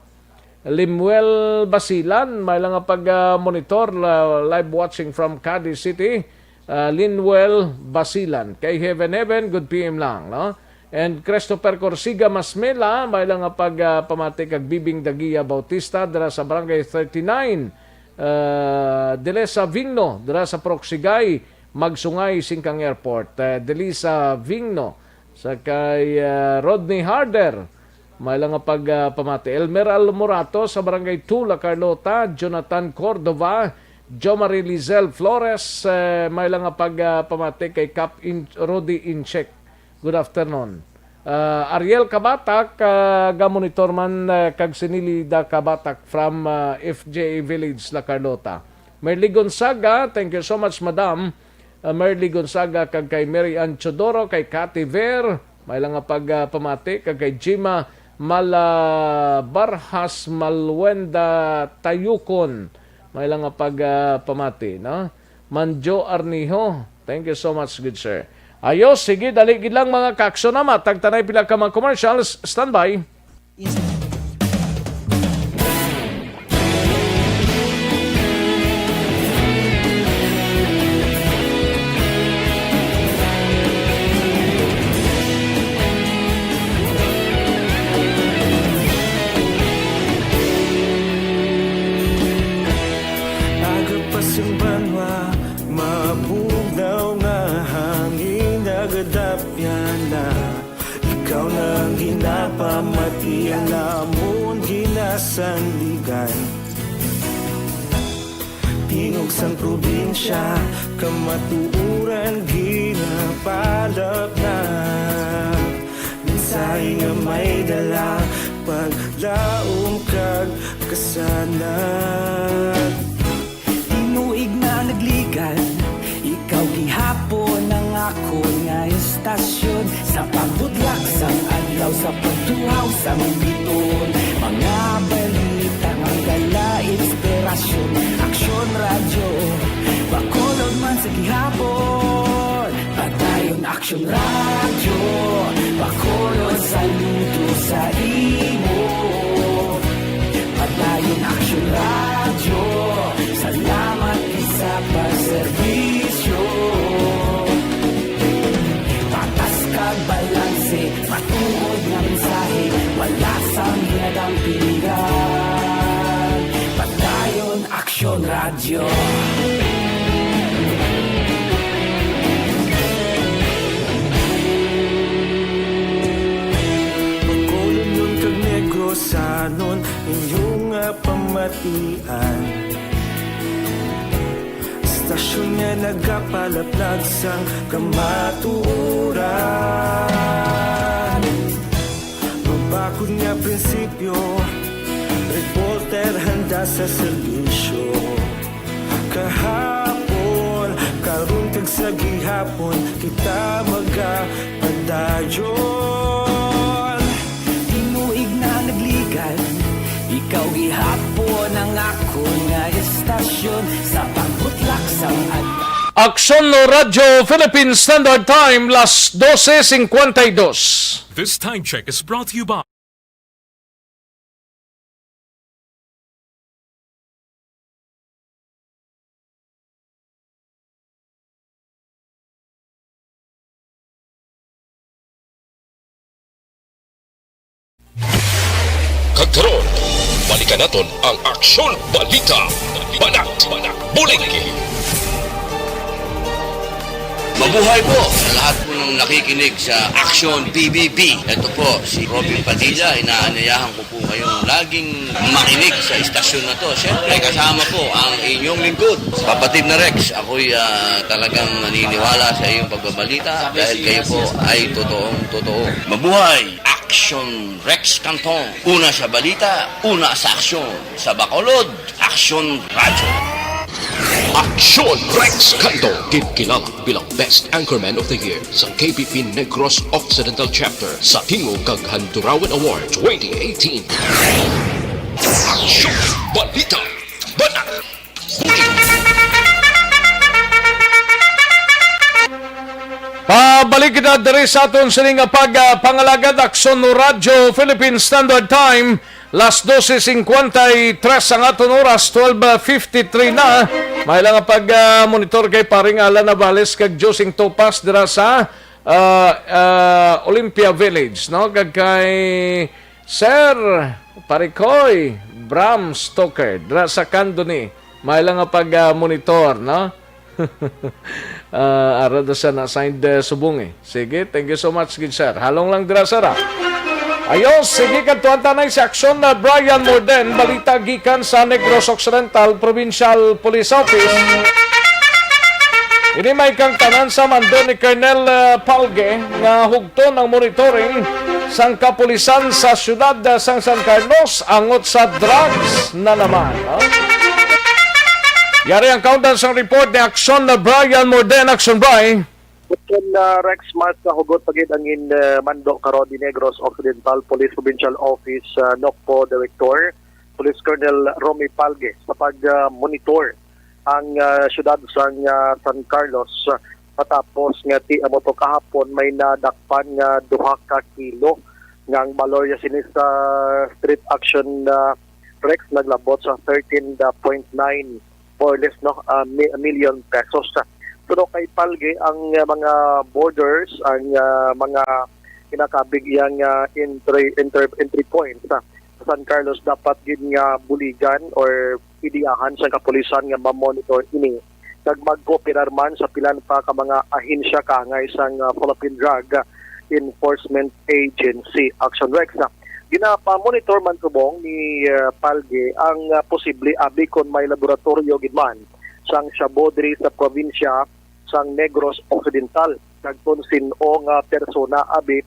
Limuel Basilan, may lang nga pag-, ah, monitor, la-, live watching from Cadiz City. Ah, Limuel Basilan. Kay Heaven Heaven, good P M lang, no? And Christopher Corsiga Masmela, may lang nga pag, ah, pamati kag Bibing Dagia Bautista dira sa Barangay thirty-nine, ah, dili sa Vingno, dira sa Proxigay, magsungay singkang airport. Eh, dili sa Vingno, sa kay, ah, Rodney Harder, may lang nga pag, ah, pamati. Elmer Almorato sa Barangay two, La Carlota, Jonathan Cordova, Jomari Lizel Flores, eh, may lang nga pag, ah, pamati kay Cap In-, Rudy Incheck. Good afternoon. Ah, Ariel Kabatak, ah, ga-monitor man, ah, kag Sinilida Kabatak from, ah, F J A Village, La Carlota. Merly Gonzaga, thank you so much, madam. Ah, Merly Gonzaga, kag kay Mary Ann Chodoro, kay Cathy Ver, may lang nga pag, ah, pamati, kag kay Jima Malabarhas Malwenda Tayukon, may lang nga pag, ah, pamati, no? Manjo Arniho, thank you so much, good sir. Ayos, sige, dali gid lang, mga kaaksyon, na matagtanay pila ka mga commercials. Standby. Aga pa sing banwa, mabugnaw nga hangin nagadapyan na. Ikaw na ang ginapamati, ang amon ginasandigan. Tingog sang probinsya, kamatuoran ginapalapnap. Mensahe nga may dala, paglaom kag kasanag. Tinuig na nagligan, ikaw gihapon ang akon nga istasyon. Sa pagbutlak sang adlaw, sa pagtuhaw sang biton, mga balita nga dala inspirasyon. Aksyon Radyo, Bacolod man sa gihapon. Padayon Aksyon Radyo, Bacolod, saludo sa imo. Padayon Aksyon Radyo, salamat gid sa pagserbisyo. Patas kag balanse, matuod nga mensahe, wala sang ginadampingan. Padayon Aksyon Radyo. Bacolodnon kag Negrosanon, inyo nga pamatian. Istasyon nga nagapalaplag sang kamatuoran. Mabakod nga prinsipyo, reporter handa sa serbisyo. Kahapon, karon kag sa gihapon, kita magapadayon. Tinuig na nagligan, ikaw gihapon ang akon nga istasyon sa pagbutlak sang adlaw. Aksyon Radyo Philippine Standard Time, las doce cincuenta y dos. This time check is brought to you by Kag karon, balikan naton ang Aksyon Balita. Banat, bulig. Mabuhay po sa lahat po ng nakikinig sa Aksyon P B B. Ito po si Robin Padilla, inaanyayahan ko po kayong laging makinig sa istasyon na to. Siyempre, kasama po ang inyong lingkod, Papa Tim na Rex. Ako'y, ah, talagang naniniwala sa iyong pagbabalita dahil kayo po ay totoong totoo. Mabuhay! Aksyon Rex Cantong. Una sa balita, una sa aksyon. Sa Bacolod, Aksyon Radyo. Aksyon Rex Cantong, ginkilala bilang Best Anchorman of the Year sa K P P Negros Occidental Chapter sa Tingog kag Handurawan Award twenty eighteen. Aksyon Balita. Banat. Pabalik kita diri sa aton sini nga pag, ah, pangalagad, Aksyon Radyo Philippine Standard Time, las doce cincuenta y tres ang aton oras, twelve fifty-three na. May lang nga pag, ah, monitor kay paring Alan Navales kag Josing Topas dira sa ah, ah, Olympia Village, no? Kag kay Sir Parikoy Bram Stoker, dira sa Candoni, may lang nga pag, ah, monitor, no? Ah, ara da sa na-signed, eh, subong, eh. Sige, thank you so much, good sir. Halong lang dira, sir, ah. Ayos, sige, kadtuan ta na si Aksyon na Brian Morden, balita gikan sa Negros Occidental Provincial Police Office. Ini may kang tanan sa mando ni Colonel, ah, Palge nga hugton ang monitoring sang kapulisan sa siyudad, ah, sang San Carlos angot sa drugs na naman, no? Yari ang kaundan sang report ni Aksyon na Brian Morden. Aksyon, Bri. Aksyon, ah, Rex, mas, ah, hugot pa gid ang in, ah, mando karon ni Negros Occidental Police Provincial Office, ah, NOCPO Director, Police Colonel Romy Palge, sa pag, ah, monitor ang, ah, siyudad sang, ah, San Carlos, ah, matapos nga ti-, amo to kahapon may nadakpan nga duha ka kilo nga ang balor ya sini sa street action, ah, Rex, naglabot sa thirteen point nine, more or less, no, ah, mi-, million pesos. Suno kay Palge, ang, ah, mga borders, ang, ah, mga kinakabig yang, ah, entry, enter-, entry points, ah, sa San Carlos dapat gid nga buligan or ideyahan sang kapulisan nga ma-monitor ini, kag magkooperar man sa pilan pa ka mga ahensya kaangay sang, ah, Philippine Drug Enforcement Agency. Action Rex, ah, ginapamonitor man subong ni, ah, Palge ang, ah, posible abi kon may laboratorio gid man sang shabu diri sa probinsya sang Negros Occidental, kag kon sin-o nga persona abi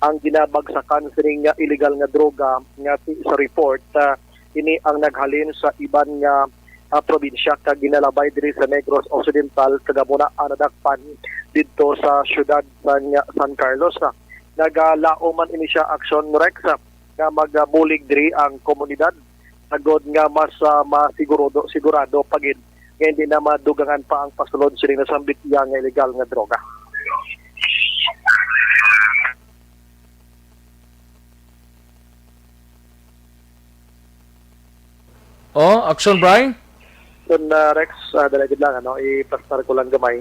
ang ginabagsakan sining, ah, illegal nga droga nga ti-, sa report, ah, ini ang naghalin sa iban nga, ah, probinsya kag ginalabay diri sa Negros Occidental, kag amo na ang nadakpan didto sa siyudad sa San Carlos. Ah, nagalaom man ini siya, Action Rex, ah, nga magabulig diri ang komunidad agod nga mas, ah, masigurado, sigurado pa gid nga hindi na madugangan pa ang pasulod sining nasambit iya nga illegal nga droga. Oh, Action, Bri? Kun, ah, Rex, ah, dali gid lang, ano, iplastar ko lang gamay.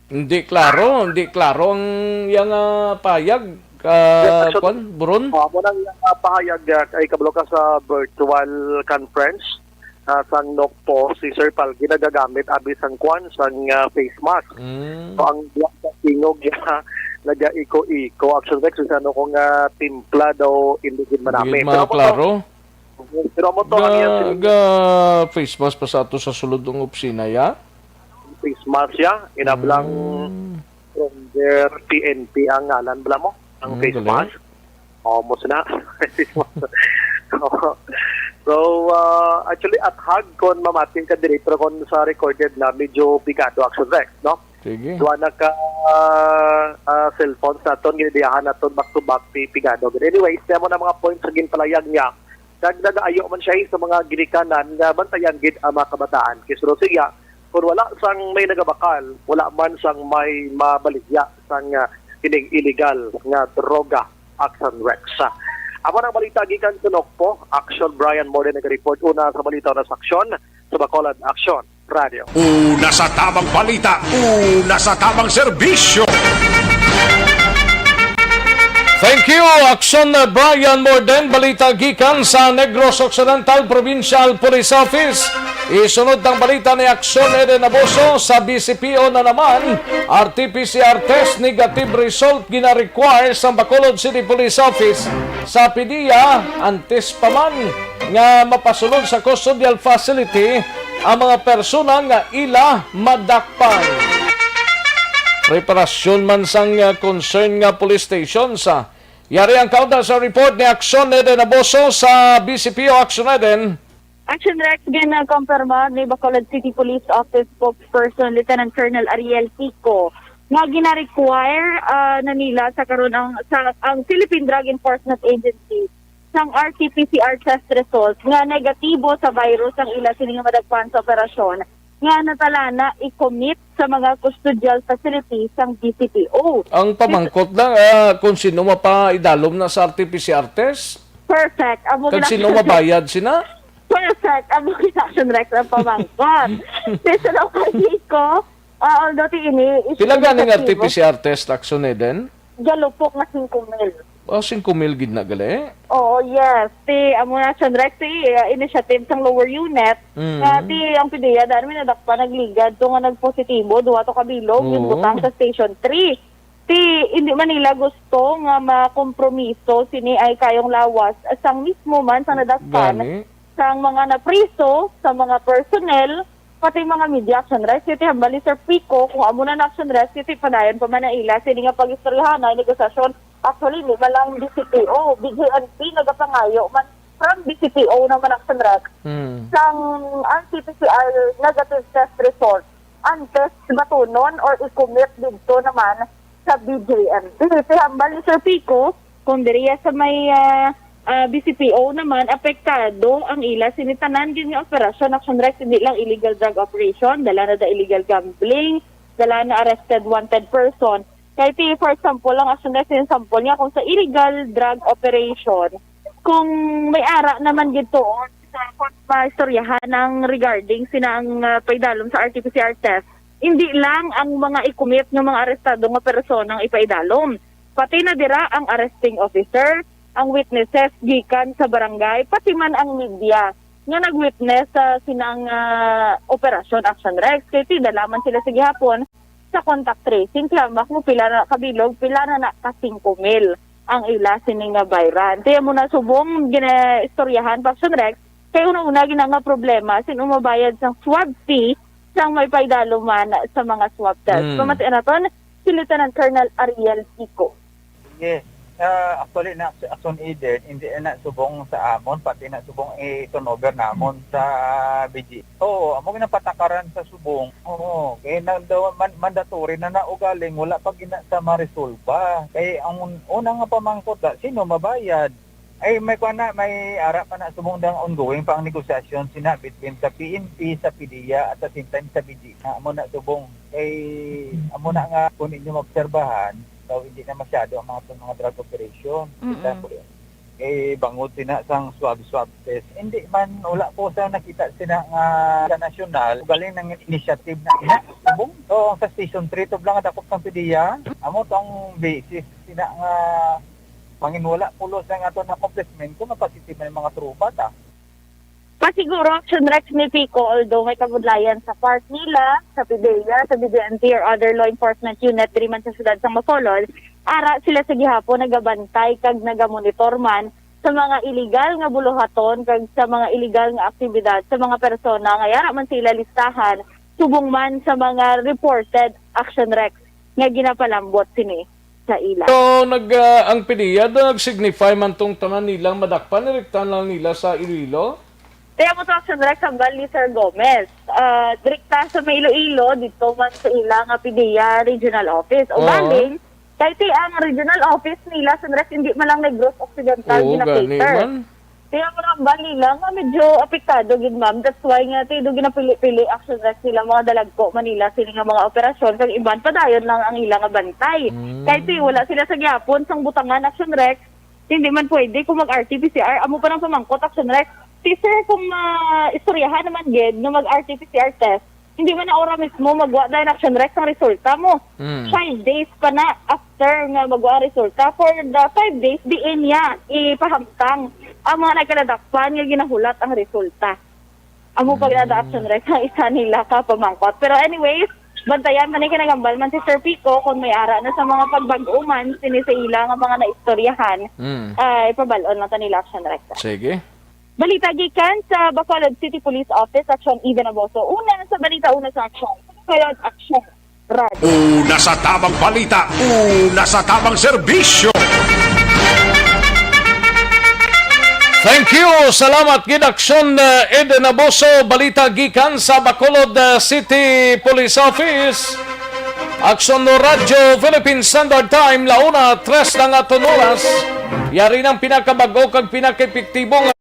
Hindi klaro, hindi klaro ang yang, ah, payag, ah, Yes, Action. Kwan, Buron? Oh, amo nang, ah, pahayag, ah, kay kabalo ka sa virtual conference, ah, sang NOCPO, si Sir Palgi nagagamit abi sang kwan, sang, ah, face mask. Mm. So, ang buwak sa tingog niya, naga-iko-iko. Action Rex, kung ano kung, ah, timpla daw, hindi gid manami. Hindi gid Pero ako to, maklaro. Pero amo to ang iyang Ga, siling. Ga face mask pa sa ato sa sulod ng opisina, ya? Face mask, ya. Inablang Mm. from their P N P ang ngalan, bala mo? Ang Mm, face galing. Mask. Oh, mo sila. So, uh, actually, at hag, kung mamating ka diri, pero kung sa recorded na, medyo pigado, Action Rex, no? Sige. Duha na ka, uh, uh, cellphones naton, ginidiyahan naton, back to back, pi-, pigado. But anyways, kaya mo na mga points sa ginpalayag niya. Kag nagaayo man siya sa mga ginikanan nga bantayan gid ang mga kabataan. Kay suno siya, kung wala sang may nagabakal, wala man sang may mabaligya sang, ah, kining illegal nga droga, Action Rex. Amo nang balita gikan sa NOCPO, Action Brian Morden nag-report una sa balita na sa Action sa Bacolod Action Radio. Una sa tamang balita, una sa tamang serbisyo. Thank you, Action Brian Morden. Balita gikan sa Negros Occidental Provincial Police Office. Isunod ang balita ni Action Eden Abuso sa B C P O na naman. R T P C R test negative result gina-require sa Bacolod City Police Office. Sa PDEA, antes pa man nga mapasulod sa custodial facility ang mga persona nga ila madakpan. Preparasyon man sang, uh, concern nga police station sa yari ang kaunda sa report ni Action Eden Aboso sa B C P O. Action Eden. Action Rex, ginakompirma ni Bacolod City Police Office Spokesperson Lieutenant Colonel Ariel Pico nga gina-require, ah, na nila sa karon ang, sa, ang Philippine Drug Enforcement Agency sang R T P C R test result nga negatibo sa virus ang ila sini nga madagpan sa operasyon nga natala na i-commit sa mga custodial facilities sang D C P O. Ang pamangkot lang, ah, kung sino mapaidalom na sa R T P C R test? Perfect. Amo Kag gina- sino mabayad sina? Per Sa amo ni Action Rex ang pamangkot. Sa local ko, ah, although ti ini, is Pila ganing ineffective. R T P C R test, Action Eden? Galupok na singko mil. Oh, singko mil gid na gali? Oo, yes. Ti, amo na, Action Rex, ti, uh, initiative sang lower unit. Mm. Nga, ti, ang PDEA, daan mi nadakpan, nagligad to nga nagpositibo, duha to ka bilog, yung Oo. butang sa Station three. Ti, hindi man nila gusto nga makompromiso sini ay kayong lawas sang mismo man sang nadakpan, Gani. sang mga napriso, sa mga personnel, pati mga media, Action Rex. Kaya ti hambal ni Sir Pico, kung amo na na, Action Rex, kaya ti padayon pa man ang ila sini nga pag-istoryahanay, negosasyon. Actually, hindi man lang B C P O, B J N P nagapangayo man from B C P O naman, Action Rex. Hmm. Sang R T P C R negative test result, ang test batunon or i-commit dito naman sa B J M P. Ti hambal ni Sir Pico, kung diriya sa may, ah, ah, B C P O naman, apektado ang ila sini tanan gyud nga operasyon, Action Rex, hindi lang illegal drug operation, dala na da illegal gambling, dala na arrested wanted person. Kay ti, for example, ang Action Rex, yung sample niya, kung sa illegal drug operation, kung may ara naman gid to, sa kung maistoryahan ang regarding sina ang, ah, paidalom sa R T P C R test, hindi lang ang mga i-commit nga mga arestado nga personang ipaidalom. Pati na dira ang arresting officer, ang witnesses gikan sa barangay, pati man ang media nga nag-witness sa sinang, ah, operasyon, Action Rex. Kay ti, dala man sila sa gihapon sa contact tracing. Kaya mo pila na kabilog, pila na na ka singko mil ang ila sini nga bayran. Kaya mo na subong ginaistoryahan pa, Action Rex, kay una-una gina nga problema, sin umabayad sang swab fee sang may paidalom man sa mga swab test. Mm. Pamatian naton si Lieutenant Colonel Ariel Pico. Sige. Ah, actually, na, Action Eden, hindi na subong sa amon, pati na subong i-turnover namon sa B G. Oo, amo ginapatakaran sa subong. Oo, kay na, daw, man, mandatory na na ugaling, wala pa gina sa maresolba. Kay ang un-, una nga pamangkot, da, sino mabayad? Ay, may kuwan na, may ara pa na subong dang ongoing pa ang negosasyon sina between sa P N P, sa PDEA, at the same time sa B G. Na, amo na subong. Kay, amo na nga, kung inyo maobserbahan, daw hindi na masyado ang mga, mga drug operation. Mm-mm. Kita ko yun. Eh, bangod sina sang swab-swab test. Hindi man, wala ko sa nakita sina nga sa nasyonal, galing ng initiative na ina. Subong. So, sa Station three, to lang dakop sang PDEA. Amo tong basis sina nga manginwala pulos ang aton accomplishment kung mapositive man ang mga tropa ta. Pasiguro, Action Rex, ni Pico, although may kabudlayan sa part nila, sa PDEA, sa B J N T or other law enforcement unit diri man sa siyudad sang Bacolod, ara sila sa gihapon nagabantay kag nagamonitor man sa mga illegal nga buluhaton kag sa mga illegal nga aktibidad sa mga persona nga yara man sila listahan, subong man sa mga reported, Action Rex, nga ginapalambot sini sa ila. So, nag, ah, ang PDEA daw nag-signify man tong tanan nilang madakpan, direktahan lang nila sa Iloilo? Kaya mo to, Action Rex, hambal ni Sir Gomez. Ah, direkta sa may Iloilo, dito man sa ila nga PDEA Regional Office. O Oo. galing, kay ti ang regional office nila, Action Rex, hindi man lang Negros Occidental Oo, gina-cater. gani man. Kaya mo nang bali lang nga medyo apektado gid, ma'am. That's why nga, ti, do ginapili-pili, Action Rex, nila mga dalagko Manila sini nga mga operasyon, kag iban padayon lang ang ila nga bantay. Mm. Kay ti, wala sila sa gihapon sang butangan, Action Rex. Hindi man pwede kung mag-R T P C R. Amo pa nang pamangkot, Action Rex. Ti, sir, kung maistoryahan naman gid nga mag-R T P C R test, hindi man na ora mismo magwa dahil Action Rex ang resulta mo. Mm. Five days pa na after nga magwa ang resulta. For the five days, diin niya ipahamtang ang mga nagkaladakpan nga ginahulat ang resulta. Amo pa gid ang Mm. Action Rex ang isa nila ka pamangkot. Pero anyways, bantayan man ni kinagambal man si Sir Pico kung may ara na sa mga pagbag-o man sini sa ila nga mga naistoryahan. Mm. Ah, ipabal-on lang ta nila, Action Rex. Sige. Balita gikan sa Bacolod City Police Office, Action Eden Aboso. Una sa balita, una sa action. Bacolod Action Radio. Una sa tabang balita, una sa tabang serbisyo. Thank you. Salamat gid, Action, uh, Eden Aboso. Balita gikan sa Bacolod, uh, City Police Office. Action Radio Philippine Standard Time, la una tres na nga aton oras. Yari nang pinakabag-o kag pinakaepektibo nga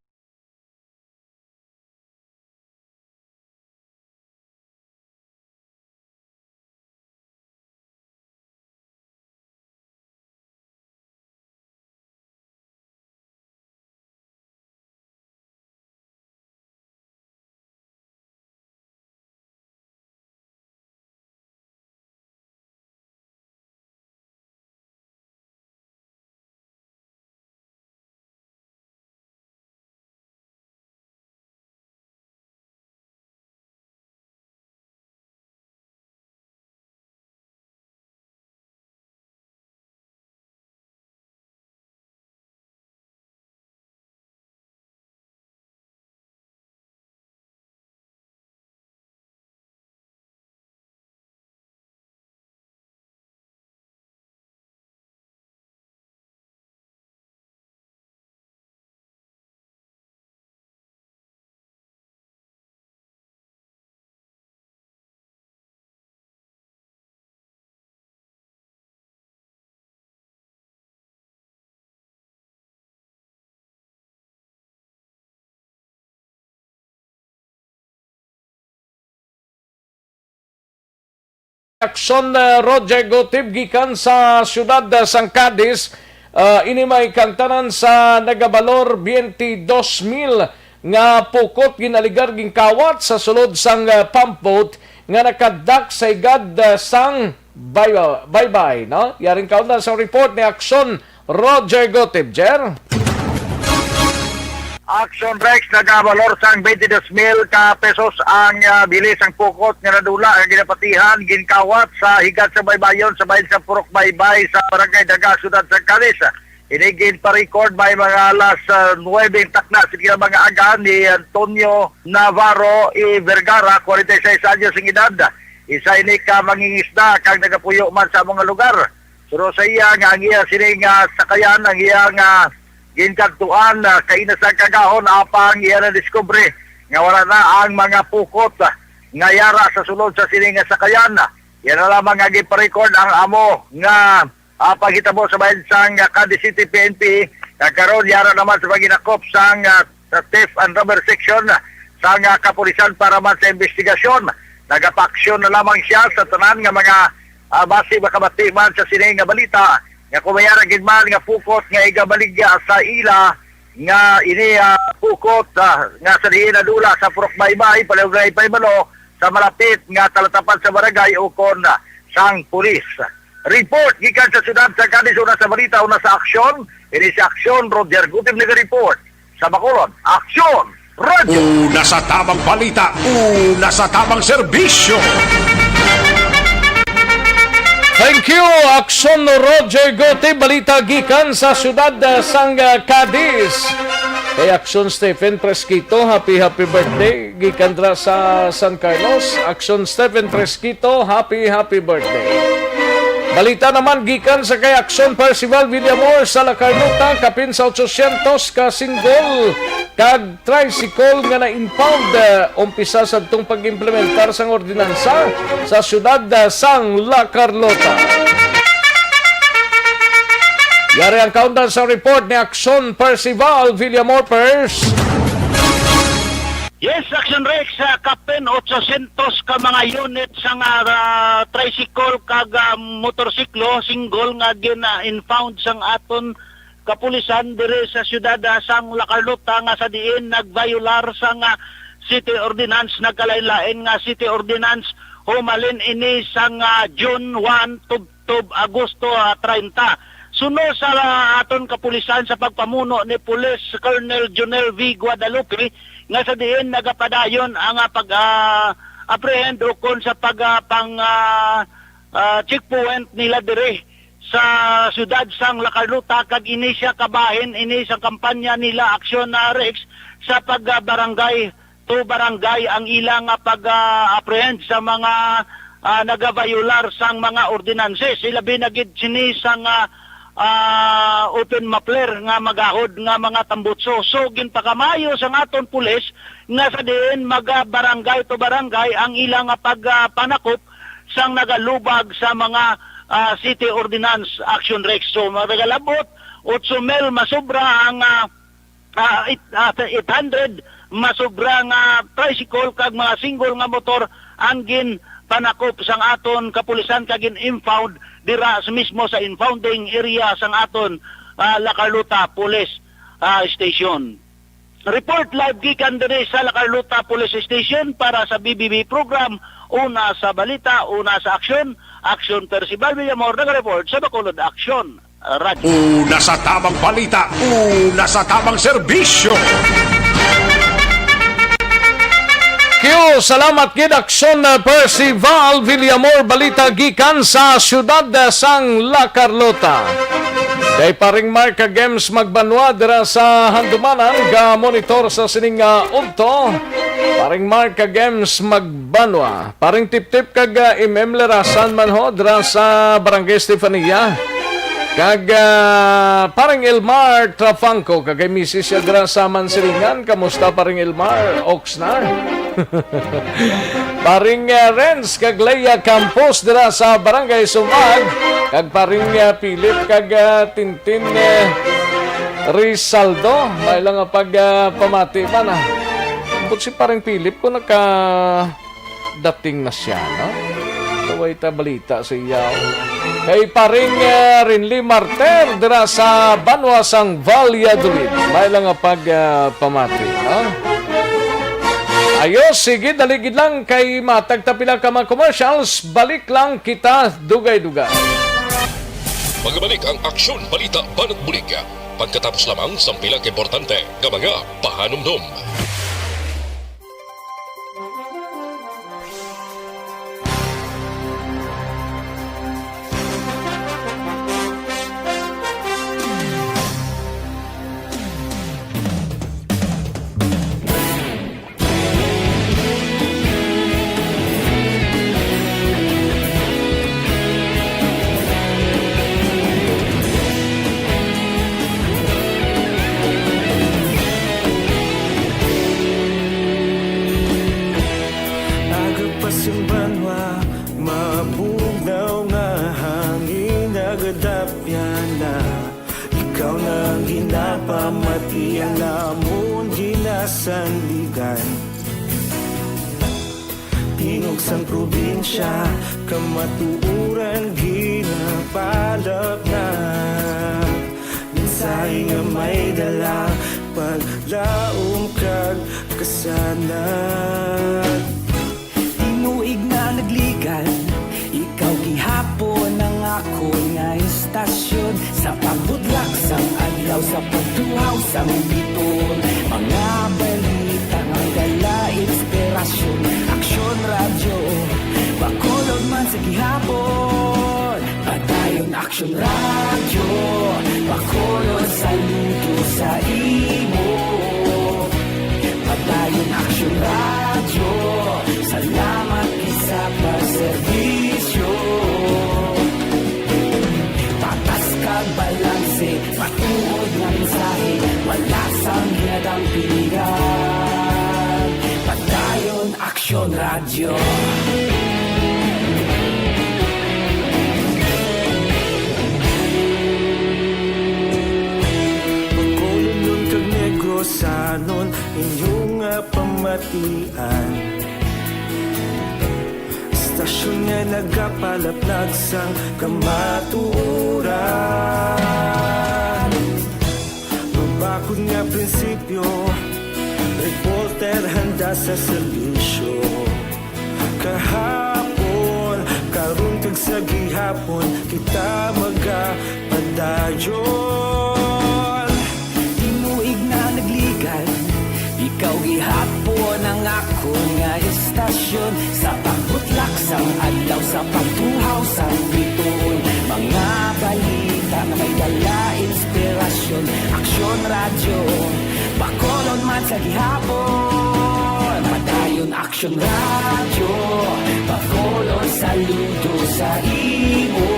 Aksyon, uh, Roger Gotib gikan sa siyudad, uh, sang Cadiz. Uh, ini may kangtanan sa nagabalor twenty-dos mil nga pukot ginaligar ginkawat sa sulod sang, uh, pump boat nga nakadak sa higad, uh, sang Bay-, Baybay, no? Yaring kaundan sa report ni Aksyon Roger Gotib, Jer. Action Rex, nagabalor sang twenty-dos mil ka pesos ang, ah, bili sang pukot nga nadula nga ginapatihan, ginkawat sa higad sa Baybayon sa bahin sa Purok Baybay sa Barangay Daga, Siyudad sa Cadiz. Ini ginpa-record may mga alas, ah, nuwebe takna sa mga aga ni Antonio Navarro E. Vergara, forty-six anyos ang edad. Isa ini ka mangingisda kag nagapuyo man sa mga lugar. Pero sa iya nga ang iya sini nga sakayan, ang iya nga ginkadtuan, ah, kaina sa kagahon, apang iya na diskubre nga wala na ang mga pukot, ah, nga yara sa sulod sa sini nga sakayan. Iya na lamang nga giparecord ang amo nga, ah, paghitabo sa bahin sang, ah, Cadiz City P N P, nga karon yara naman sa paghinakop sang, ah, sa Theft and Robbery Section sang, ah, kapulisan para man sa investigasyon. Nagapaaksyon na lamang siya sa tanan nga mga, ah, basi makabati man sa sini nga balita nga kung may ara gid man nga pukot nga igabaligya sa ila nga ini, ah, pukot, ah, nga sa diin nadula sa Purok Baybay, palihog na ipahibalo sa malapit nga talatapan sa barangay ukon, ah, sang pulis. Report gikan sa siyudad sa Cadiz, una sa balita, una sa aksyon. Ini si Aksyon, Roger Gutib naga-report. Sa Bacolod, Aksyon Radyo. Una sa tamang balita, una sa tamang serbisyo. Thank you, Aksyon Roger Gutib. Balita gikan sa siyudad, ah, sang, ah, Cadiz. Kay Aksyon Stephen Fresquito, happy, happy birthday. Gikan dira sa San Carlos, Aksyon Stephen Fresquito, happy, happy birthday. Balita naman gikan sa kay Aksyon Percival Villamor sa La Carlota, kapin sa otsosyentos ka single kag tricycle nga na-impound, eh, umpisa sadtong pag-implementar sang ordinansa sa siyudad, eh, sang La Carlota. Yari ang kaundan sa report ni Aksyon Percival Villamor Pers. Yes, Action Rex, sa kapin otsosyentos ka mga unit sang, ah, tricycle kag, ah, motorsiklo, single nga gin, ah, impound sang aton kapulisan diri sa siyudad, ah, sang La Carlota nga sa diin nagviolar sang, ah, city ordinance, nagkalain-lain nga city ordinance, humalin ini sang, ah, June one tubtob Agosto, ah, treinta. Suno sa, ah, aton kapulisan sa pagpamuno ni Police Colonel Jonel V. Guadalupe, nga sa diin nagapadayon ang, ah, pag, ah, apprehend ukon sa pag, ah, pang, ah, ah, checkpoint nila diri sa siyudad sang La Carlota, kag ini sia kabahin ini sa kampanya nila, Aksyon na Rex, sa pag, ah, barangay to barangay ang ilang, ah, pag, ah, apprehend sa mga, ah, nagaviolar sang mga ordinances. Ilabi na gid sini sang, ah, ah, open muffler nga magahod nga mga tambutso. So, ginpakamayo sang aton pulis nga sa diin maga barangay to barangay ang ilang, ah, pag, ah, panakop sang nagalubag sa mga, ah, city ordinance, Action Rex. So, nagalabot, otso mil masobra ang, ah, ah, it-, ah, eight hundred masobra nga tricycle kag mga single nga motor ang ginpanakop sang aton kapulisan kag gin-impound dira sa mismo sa impounding area sang aton, ah, La Carlota Police, ah, Station. Report live gikan diri sa La Carlota Police Station para sa B B B program, Una sa Balita, Una sa Aksyon, Aksyon Percival Villamor, nag-report sa Bacolod Aksyon Radyo. Una sa tamang balita, una sa tamang serbisyo. Q, salamat gid, Aksyon, uh, Percival Villamor, balita gikan sa siyudad, uh, sang La Carlota. Kay Paring Mark Games Magbanwa dira sa Handumanan, ga-monitor sa sining, uh, udto. Paring Mark Games Magbanwa, Paring Tiptip kag, uh, M M Lerasan man ho dira sa Barangay Estefania. Kag, ah, Pareng Elmar Trafangco, kag kay misis siya dira sa Mansilingan. Kamusta, Pareng Elmar? Ox na. Pareng, ah, Renz kag Leia Campos dira sa Barangay Sumag. Kag Pareng, ah, Philip kag, ah, Tintin, eh, Rizaldo. May lang nga pag, ah, pamati man, ah. Ambot si Pareng Philip kung naka dating na siya, no? Kaway ta balita sa iya. Kay paring, eh, Rinli Marter dira sa banwa sang Valladolid. May lang nga pag, ah, pamati, no? Ayos, sige, daligid lang kay matag ta pila ka mga commercials. Balik lang kita, dugay-dugay. Magbalik ang Aksyon Balita Banat Bulig pagkatapos lamang sang pila ka importante nga mga pahanumdom. Aga pa sing banwa, mabugnaw nga hangin nagadapyan na. Ikaw na ang ginapamati, ang amon ginasandigan. Tingog sang probinsya, kamatuoran ginapalapnag. Mensahe nga may dala, paglaom kag kasanag. Tinuig na nagligan, ikaw gihapon ang akon nga istasyon. Sa pagbutlak sang adlaw, sa pagtuhaw sang biton, mga balita nga dala inspirasyon. Aksyon Radyo, Bacolod man sa gihapon. Padayon Aksyon Radyo, Bacolod, saludo sa imo. Padayon Aksyon Radyo, salamat gid sa pagserbisyo. Patas kag balanse, matuod nga mensahe, wala sang ginadampigan. Padayon Aksyon Radyo. Bacolodnon kag Negrosanon, inyo nga pamatian. Istasyon nga nagapalaplag sang kamatuoran. Mabakod nga prinsipyo, reporter handa sa serbisyo. Kahapon, karon kag sa gihapon, kita magapadayon. Tinuig na nagligan, ikaw gihapon ang akon nga istasyon. Sa pagbutlak sang adlaw, sa pagtuhaw sang biton, mga balita nga may dala inspirasyon. Aksyon Radyo, Bacolod man sa gihapon. Padayon Aksyon Radyo, Bacolod, saludo sa imo.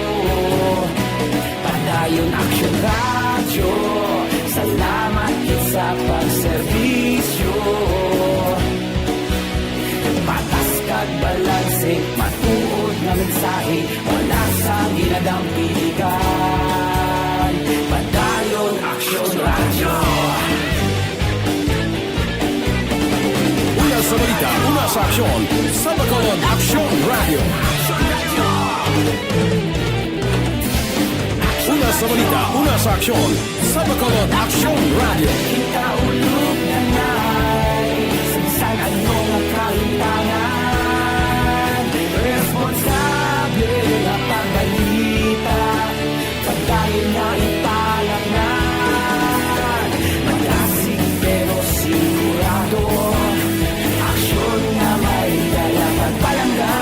Padayon Aksyon Radyo, salamat gid sa pagserbisyo. Patas kag balanse, matuod nga mensahe, wala sang ginadampigan. Padayon Aksyon Radyo. Una sa balita, una sa aksyon, sa Bacolod Aksyon Radyo. Una sa balita, una sa aksyon, sa Bacolod Aksyon Radyo. Kita ulog na nai, sa bisan ano nga kahimtangan, responsable nga pagbalita. Padayon nga ipalapngan, malasig pero sigurado, aksyon nga may dala pagpalangga.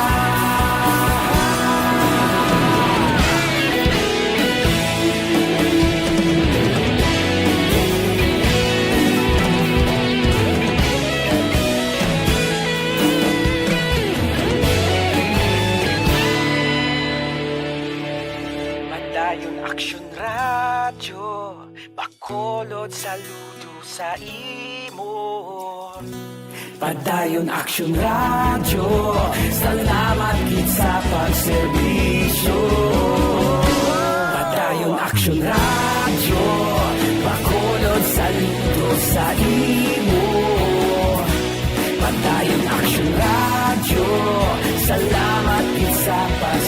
Padayon Aksyon Radyo, Bacolod, saludo sa imo. Padayon Aksyon Radyo, salamat gid sa pagserbisyo. Padayon Aksyon Radyo, Bacolod, saludo sa imo. Padayon Aksyon Radyo, salamat gid sa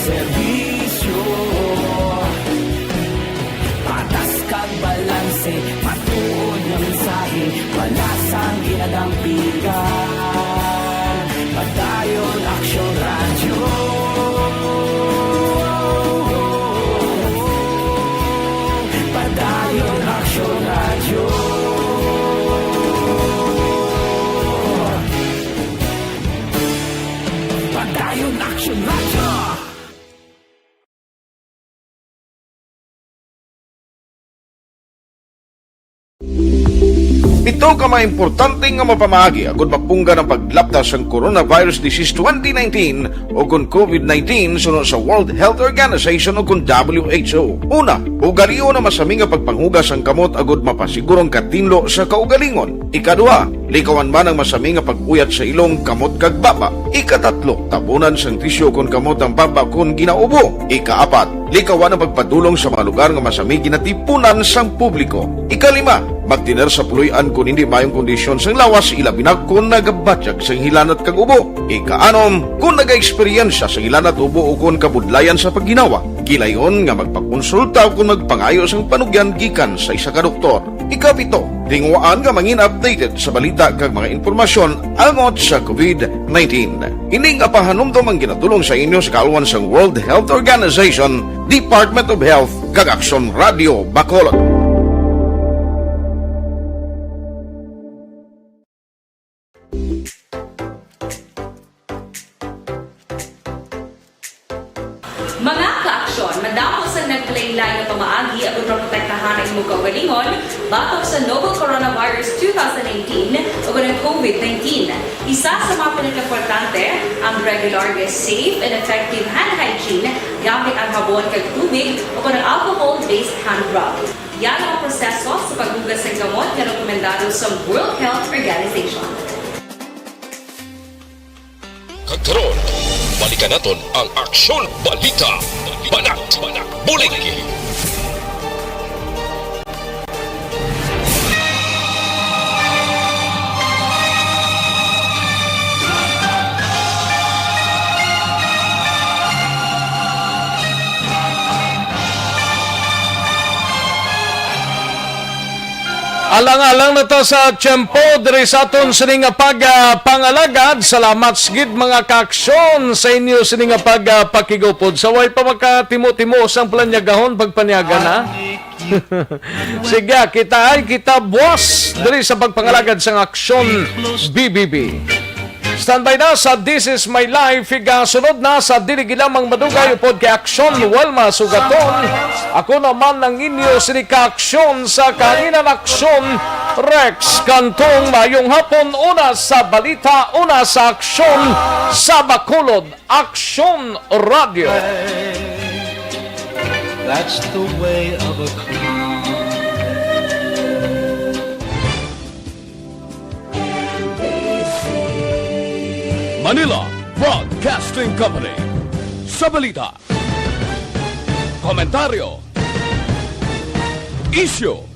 Serbisyo, patas kag balanse, matuod nga mensahe, palasang ginadampigan. Padayon Aksyon Radyo. Padayon Aksyon Radyo. Padayon Aksyon Radyo. Pito ka mga importante nga mapamaagi agud mapunggan ang paglapta sang coronavirus disease twenty nineteen o kon covid nineteen suno sa World Health Organization o kon W H O. Una, ugalion ang masami nga pagpanghugas sang kamot agud mapasiguro ang katinlo sa kaugalingon. Ikaduha, likawan man ang masami nga pag-uyat sa ilong, kamot, kag baba. Ikatatlo, tabunan sang tisyu kon kamot ang baba kon ginaubo. Ikaapat, likawan ang pagpadulong sa mga lugar nga masami ginatipunan sang publiko. Ikalima, magtener sa puloy-an kon hindi maayong kondisyon sang lawas, ilabi na kon nagabatyag sang hilanat kag ubo. Ikaanom, kon nagaeksperyensya sang hilanat, ubo, o kon kabudlayan sa pagginawa, gilayon nga magpakonsulta o kon magpangayo sang panugyan gikan sa isa ka doktor. Ikapito, tinguhaan nga mangin updated sa balita kag mga impormasyon angot sa covid nineteen. Ini nga pahanumdom ang ginatulong sa inyo sa kaalwan sang World Health Organization, Department of Health, kag Aksyon Radio Bacolod. Mga ka-aksyon, madamo sang naglain-lain nga pamaagi aron maprotektahan ang imo kaugalingon batok sa novel coronavirus two thousand nineteen o kon ang covid nineteen. Isa sa mga pinakaimportante, ang regular nga safe and effective hand hygiene gamit ang habon kag tubig o kon ang alcohol-based hand rub. Yan ang proseso sa paghugas sang kamot nga rekomendado sa World Health Organization. Kag karon, balikan naton ang Aksyon Balita. Banat, bulig. Alang-alang na ta sa tiyempo diri sa aton sini nga pag, ah, pangalagad. Salamat sa gid, mga kaaksyon, sa inyo sini nga pag, ah, pakigupod. Sa way pa makatimo-timo sang planyagahon, pagpanyaga na. Sige, kita ay kita buwas diri sa pagpangalagad sang Aksyon B B B. Standby na sa This Is My Life. Igasunod na sa dili gid lamang madugay upod kay Aksyon Wilma Sugaton. Ako naman ang inyo sini ka-aksyon sa kahanginan, Aksyon Rex Cantong. Maayong hapon, una sa balita, una sa aksyon sa Bacolod. Aksyon Radio. That's the way of a clown. Manila Broadcasting Company. Sa balita, komentaryo, isyu,